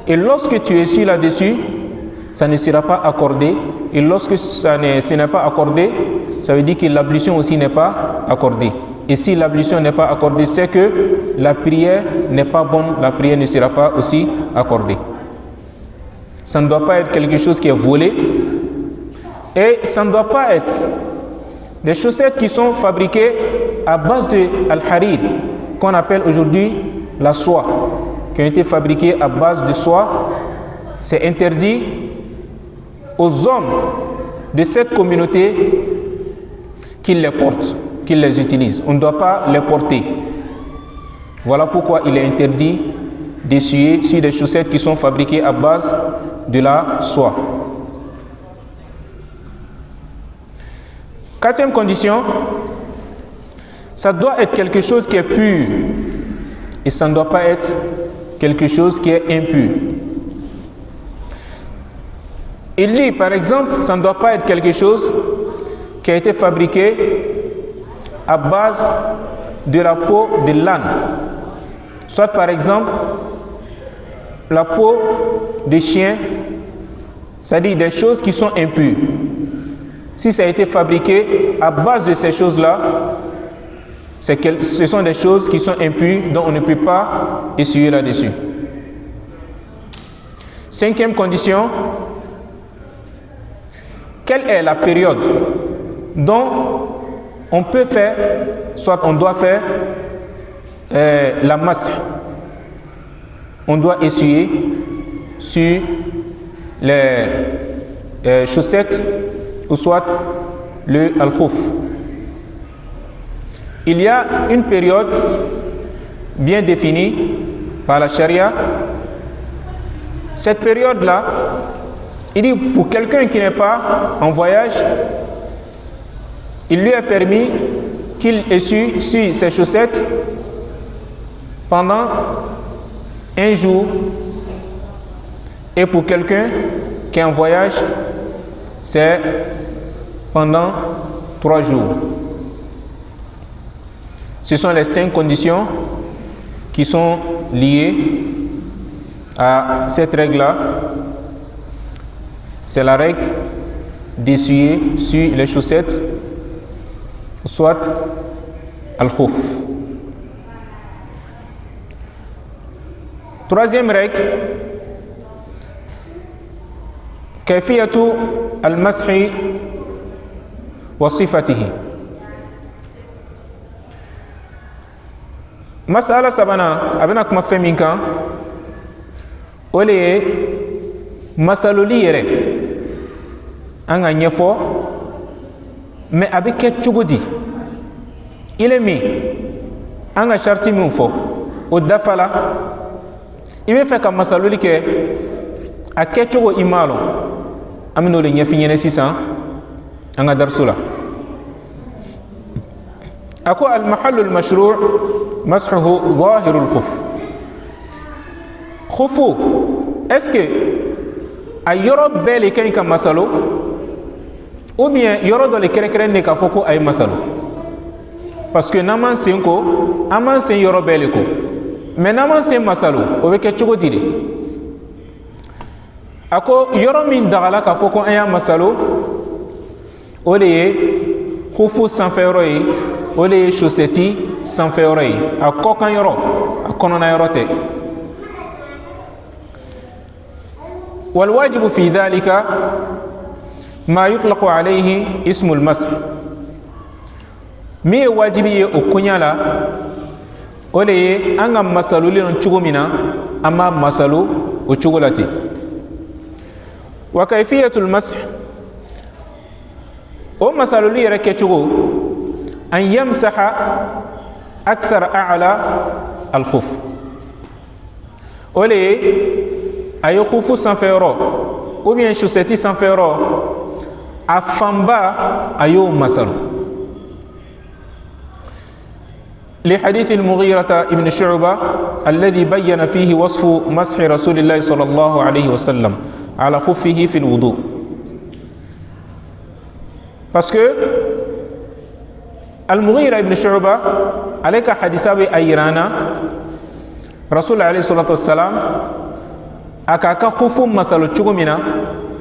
S1: Et lorsque tu essuies là-dessus, ça ne sera pas accordé. Et lorsque ça n'est, ce n'est pas accordé, ça veut dire que l'ablution aussi n'est pas accordée. Et si l'ablution n'est pas accordée, c'est que la prière n'est pas bonne, la prière ne sera pas aussi accordée. Ça ne doit pas être quelque chose qui est volé. Et ça ne doit pas être des chaussettes qui sont fabriquées à base de al-harir, qu'on appelle aujourd'hui la soie, qui ont été fabriquées à base de soie. C'est interdit aux hommes de cette communauté qu'ils les portent, qu'ils les utilisent. On ne doit pas les porter. Voilà pourquoi il est interdit d'essuyer sur des chaussettes qui sont fabriquées à base de la soie. Quatrième condition, ça doit être quelque chose qui est pur et ça ne doit pas être quelque chose qui est impur. Il dit par exemple, ça ne doit pas être quelque chose qui a été fabriqué à base de la peau de l'âne. Soit par exemple, la peau de chien, c'est-à-dire des choses qui sont impures. Si ça a été fabriqué à base de ces choses-là, ce sont des choses qui sont impures dont on ne peut pas essuyer là-dessus. Cinquième condition, quelle est la période dont on peut faire, soit on doit faire la masse? On doit essuyer sur les chaussettes ou soit le al-khouf. Il y a une période bien définie par la charia. Cette période-là, il dit pour quelqu'un qui n'est pas en voyage, il lui est permis qu'il essuie sur ses chaussettes pendant un jour. Et pour quelqu'un qui est en voyage, c'est pendant 3 jours. Ce sont les 5 conditions qui sont liées à cette règle-là. C'est la règle d'essuyer sur les chaussettes, soit al-khouf. Troisième règle, kayfiyatu al-mashi wa sifatihi. Masala sabana a bɛna kuma fɛn min kan, o de ye masaloli yɛrɛ an ka ɲɛfɔ, mais a bɛ kɛ cogo di? I le min an ka sariti min fɔ o dafa la, i bɛ fɛ ka masaloli kɛ a kɛcogo i m'a lɔn, an bɛn'o de ɲɛf'i ɲɛna sisan an ka dariso la. A ko al-mahallu al-mashru' mashuhu zahiru al-khuf. Khufu, est-ce que a yɔrɔ bɛɛ le ka ɲi ka masalo, ou bien yɔrɔ dɔ le kɛrɛnkɛrɛnnen k'a fɔ ko a ye masalo? Parce que n'an m'an sen ko, an m'an sen yɔrɔ bɛɛ le ko, mais n'an m'an sen masalo, o bɛ kɛ cogo di de? A ko yɔrɔ min dagala k'a fɔ ko an y'a masalo, o de ye khufu sanfɛyɔrɔ ye, o de ye chaussette sanfɛyɔrɔ ye, a kɔkan yɔrɔ, a kɔnɔna yɔrɔ tɛ. والواجب في ذلك ما يطلق عليه اسم المسح. min ye wajibi ye o koɲa la, o de ye an ka masaloli lɔn cogo min na, an b'a masalo o cogo la ten. Wa kayfiyatul masih, o masaloli yɛrɛ kɛcogo, an yamsaha akthar a'la al-khuf. O le ye a ye hufu sanfɛyɔrɔ ou bien chaussette sanfɛyɔrɔ, a fanba a y'o masalo. لحديث المغيرة ابن شعبة الذي بين فيه وصف مسح رسول الله صلى الله عليه وسلم على خفه في الوضوء. Parce que Al-Mughira ibn Shu'ba ale ka hadisa bɛ a yira an na, Rasul alayhi salatu wassalam a k'a ka hufu masalo cogo min na,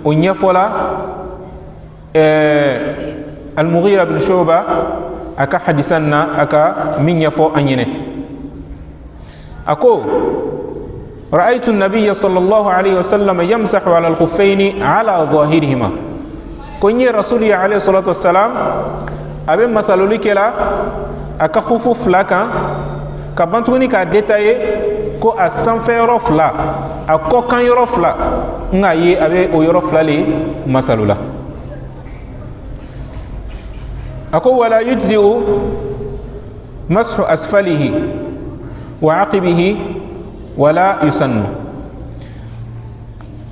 S1: o ɲɛfɔla Al-Mughira ibn Shu'ba a ka hadisa na, a ka min ɲɛfɔ an ɲɛnɛ. A ko: رأيت النبي صلى الله عليه وسلم يمسح على الخفين على ظاهرهما. Ko n ye Rasuli alayhi salatu wassalam a bɛ masaloli kɛla a ka hufu fila kan, ka ban tuguni k'a détailler ko a sanfɛ yɔrɔ fila, a kɔkan yɔrɔ fila, n k'a ye a bɛ o yɔrɔ fila le masalo la. A ko: ولا يجزئ مسح أسفله وعقبه ولا يسن.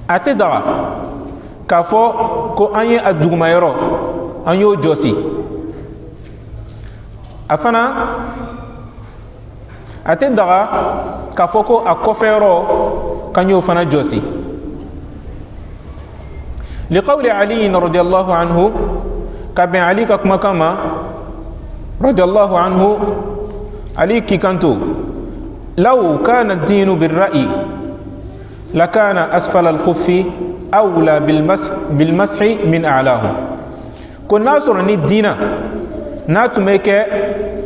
S1: A tɛ daga k'a fɔ ko an ye a duguma yɔrɔ, an y'o jɔsi. A fana a tɛ daga k'a fɔ ko a kɔfɛ yɔrɔ, k'an y'o fana jɔsi. لقول علي رضي الله عنه, ka bɛn Ali ka kumakan ma رضي الله عنه, Ali k'i kanto: لو كان الدين بالرأي لكان أسفل الخف أولى بالمسح من أعلاه. Ko n'a sɔrɔ ni diina n'a tun bɛ kɛ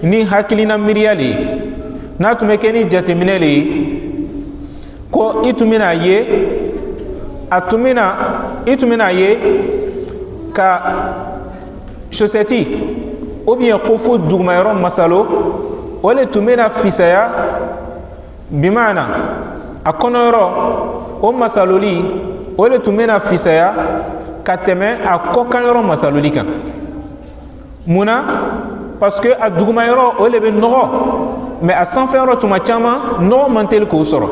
S1: ni hakilina miiriya le ye, n'a tun bɛ kɛ ni jateminɛ le ye, ko i tun bɛna ye a tun bɛna i tun bɛna ye ka chaussette ou bien hufu dugumayɔrɔ masalo, o le tun bɛna fisaya, bimaana a kɔnɔyɔrɔ o masaloli, o le tun bɛna fisaya ka tɛmɛ a kɔkanyɔrɔ masaloli kan. Mun na? Parce que a dugumayɔrɔ, o le bɛ nɔgɔ, mais a sanfɛyɔrɔ, tuma caman nɔgɔ man teli k'o sɔrɔ.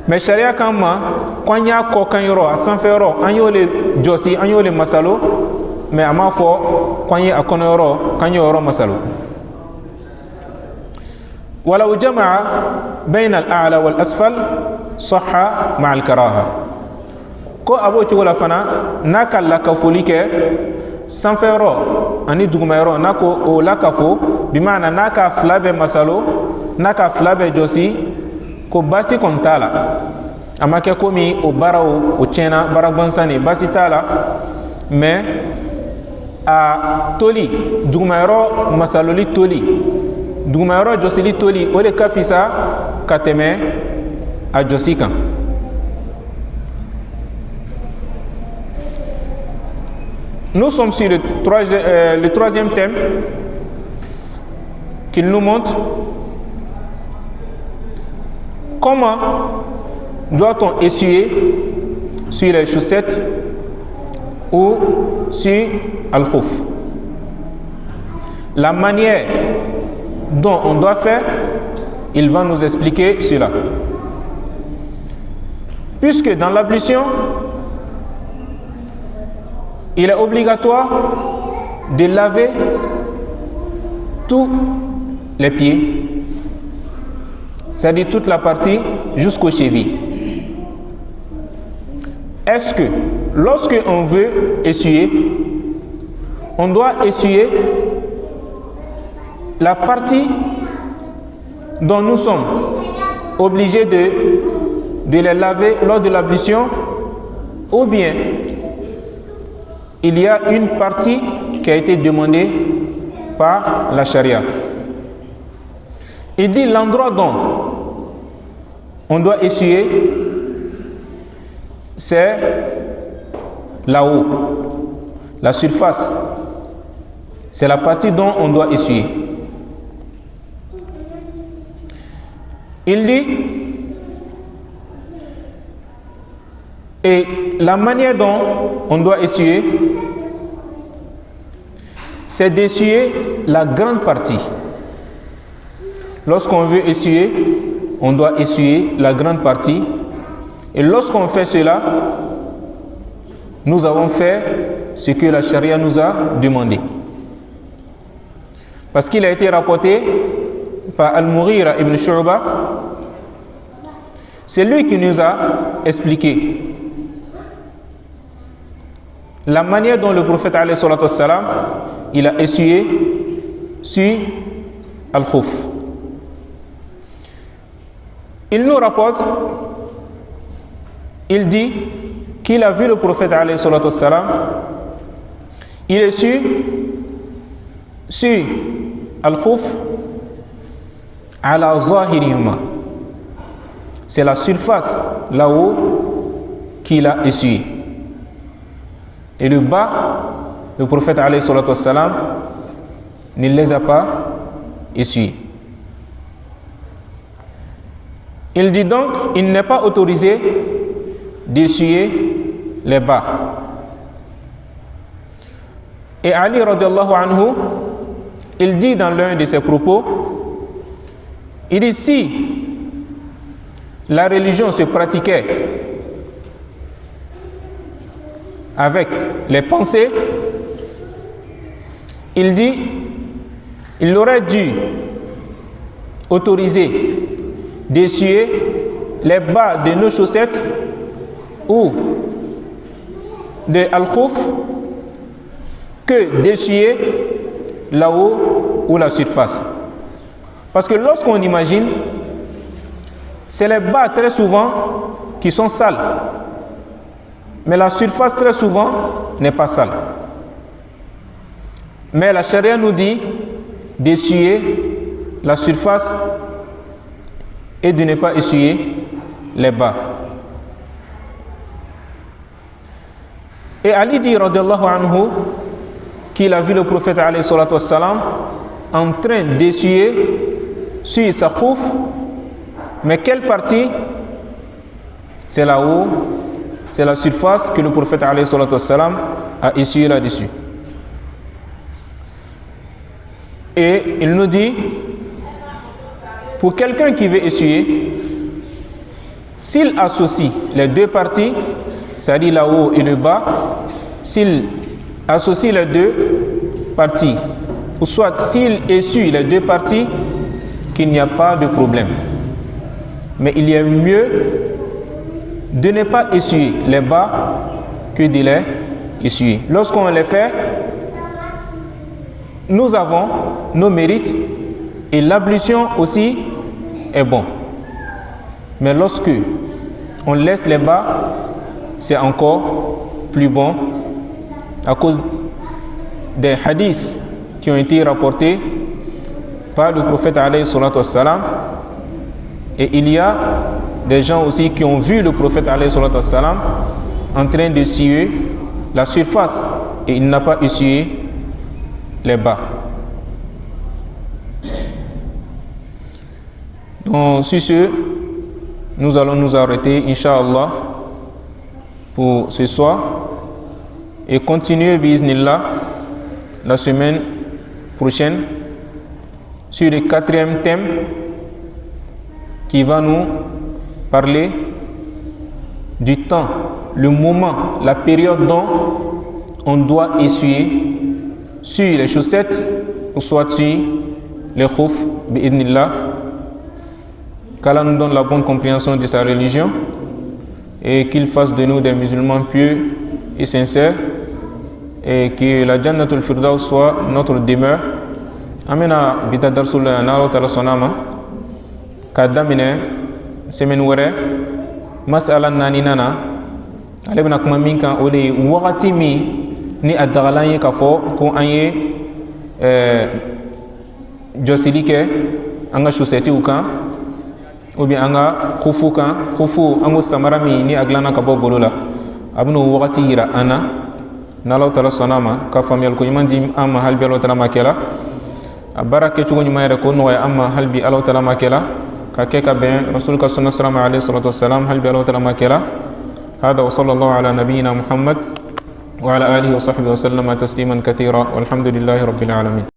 S1: Mais sariya kan ma ko an y'a kɔkanyɔrɔ, a sanfɛyɔrɔ, an y'o le jɔsi, an y'o le masalo, mais a m'a fɔ ko an ye a kɔnɔyɔrɔ, k'an y'o yɔrɔ masalo. ولو جمع بين الأعلى والأسفل صح مع الكراهة. Ko a b'o cogo la fana, n'a ka lakafoli kɛ sanfɛyɔrɔ ani dugumayɔrɔ, n'a ko o lakafo, bimaana n'a ka fila bɛɛ masalo, n'a ka fila bɛɛ jɔsi, ko baasi kɔni t'a la. A ma kɛ komi o baaraw o tiɲɛna, baara gansan de, baasi t'a la. Mais a toli, dugumayɔrɔ masaloli toli, dugumayɔrɔ jɔsili toli, o de ka fisa ka tɛmɛ a jɔsi kan. Nous sommes sur le troisième thème qu'il nous montre comment doit-on essuyer sur les chaussettes ou sur الخف. La manière dont on doit faire, il va nous expliquer cela. Puisque dans l'ablution, il est obligatoire de laver tous les pieds, c'est-à-dire toute la partie jusqu'aux chevilles. Est-ce que lorsque on veut essuyer, on doit essuyer la partie dont nous sommes obligés de les laver lors de l'ablution, ou bien il y a une partie qui a été demandée par la charia? Il dit: l'endroit dont on doit essuyer, c'est là-haut, la surface. C'est la partie dont on doit essuyer. Il dit, et la manière dont on doit essuyer, c'est d'essuyer la grande partie. Lorsqu'on veut essuyer, on doit essuyer la grande partie. Et lorsqu'on fait cela, nous avons fait ce que la charia nous a demandé. Parce qu'il a été rapporté par Al-Mughira ibn Shu'ba, c'est lui qui nous a expliqué la manière dont le prophète alayhi salatu wassalam, il a essuyé sur Al-Khuf. Il nous rapporte, il dit qu'il a vu le prophète alayhi salatu wassalam, il essuie sur Al-Khuf ala zahirihima. C'est la surface là-haut qu'il a essuyé. Et le bas, le prophète alayhi salatu wassalam ne les a pas essuyés. Il dit donc, il n'est pas autorisé d'essuyer les bas. Et Ali radiallahu anhu, il dit dans l'un de ses propos, il dit, si la religion se pratiquait avec les pensées, il dit, il aurait dû autoriser d'essuyer les bas de nos chaussettes ou de al-khuf que d'essuyer là-haut ou la surface. Parce que lorsqu'on imagine, c'est les bas très souvent qui sont sales, mais la surface très souvent n'est pas sale. Mais la charia nous dit d'essuyer la surface et de ne pas essuyer les bas. Et Ali dit radiallahu anhu qu'il a vu le prophète alayhi salatu wassalam en train d'essuyer sur sa khouf, mais quelle partie? C'est là-haut, c'est la surface que le prophète alayhi salatu wassalam a essuyé là-dessus. Et il nous dit, pour quelqu'un qui veut essuyer, s'il associe les deux parties, c'est-à-dire là-haut et le bas, s'il associe les deux parties, ou soit s'il essuie les deux parties, qu'il n'y a pas de problème. Mais il y a mieux de ne pas essuyer les bas que de les essuyer. Lorsqu'on les fait, nous avons nos mérites et l'ablution aussi est bon. Mais lorsque on laisse les bas, c'est encore plus bon à cause des hadiths qui ont été rapportés par le prophète alayhi salatu wassalam. Et il y a des gens aussi qui ont vu le prophète alayhi salatu wassalam en train de essuyer la surface et il n'a pas essuyé les bas. Donc sur ce, nous allons nous arrêter, Inch'Allah, pour ce soir et continuer, biiznillah, la semaine prochaine sur le quatrième thème qui va nous parler du temps, le moment, la période dont on doit essuyer sur les chaussettes ou soit sur les khouf, biiznillah. Qu'Allah nous donne la bonne compréhension de sa religion et qu'il fasse de nous des musulmans pieux et sincères et que la Jannatul Firdaus soit notre demeure. An bɛna bi ta darisu la yan n'Ala taala sɔnna a ma k'a daminɛ semaine wɛrɛ masala naaninan na, ale bɛna kuma min kan o de ye wagati min ni a dagalan ye k'a fɔ ko an ye jɔsili kɛ an ka chaussettew kan ou bien an ka khufu kan. Khufu an ko samara min ni a dilanna ka bɔ golo la, a bɛna o wagati yira an na n'Ala taala sɔnna a ma ka faamuyali ko ɲuman di an ma hali bi Ala taala ma kɛ la a baara kɛcogo ɲuman yɛrɛ k'o nɔgɔya an ma hali bi Ala taala ma kɛ la ka kɛ ka bɛn rasul ka sunna sira ma alayhi salatu wassalam hali bi Ala taala ma kɛ la. Hada wa sallallahu ala nabiyyina Muhammad wa ala alihi wa sahbihi wa sallama tasliman kathira walhamdulillahi rabbil alamin.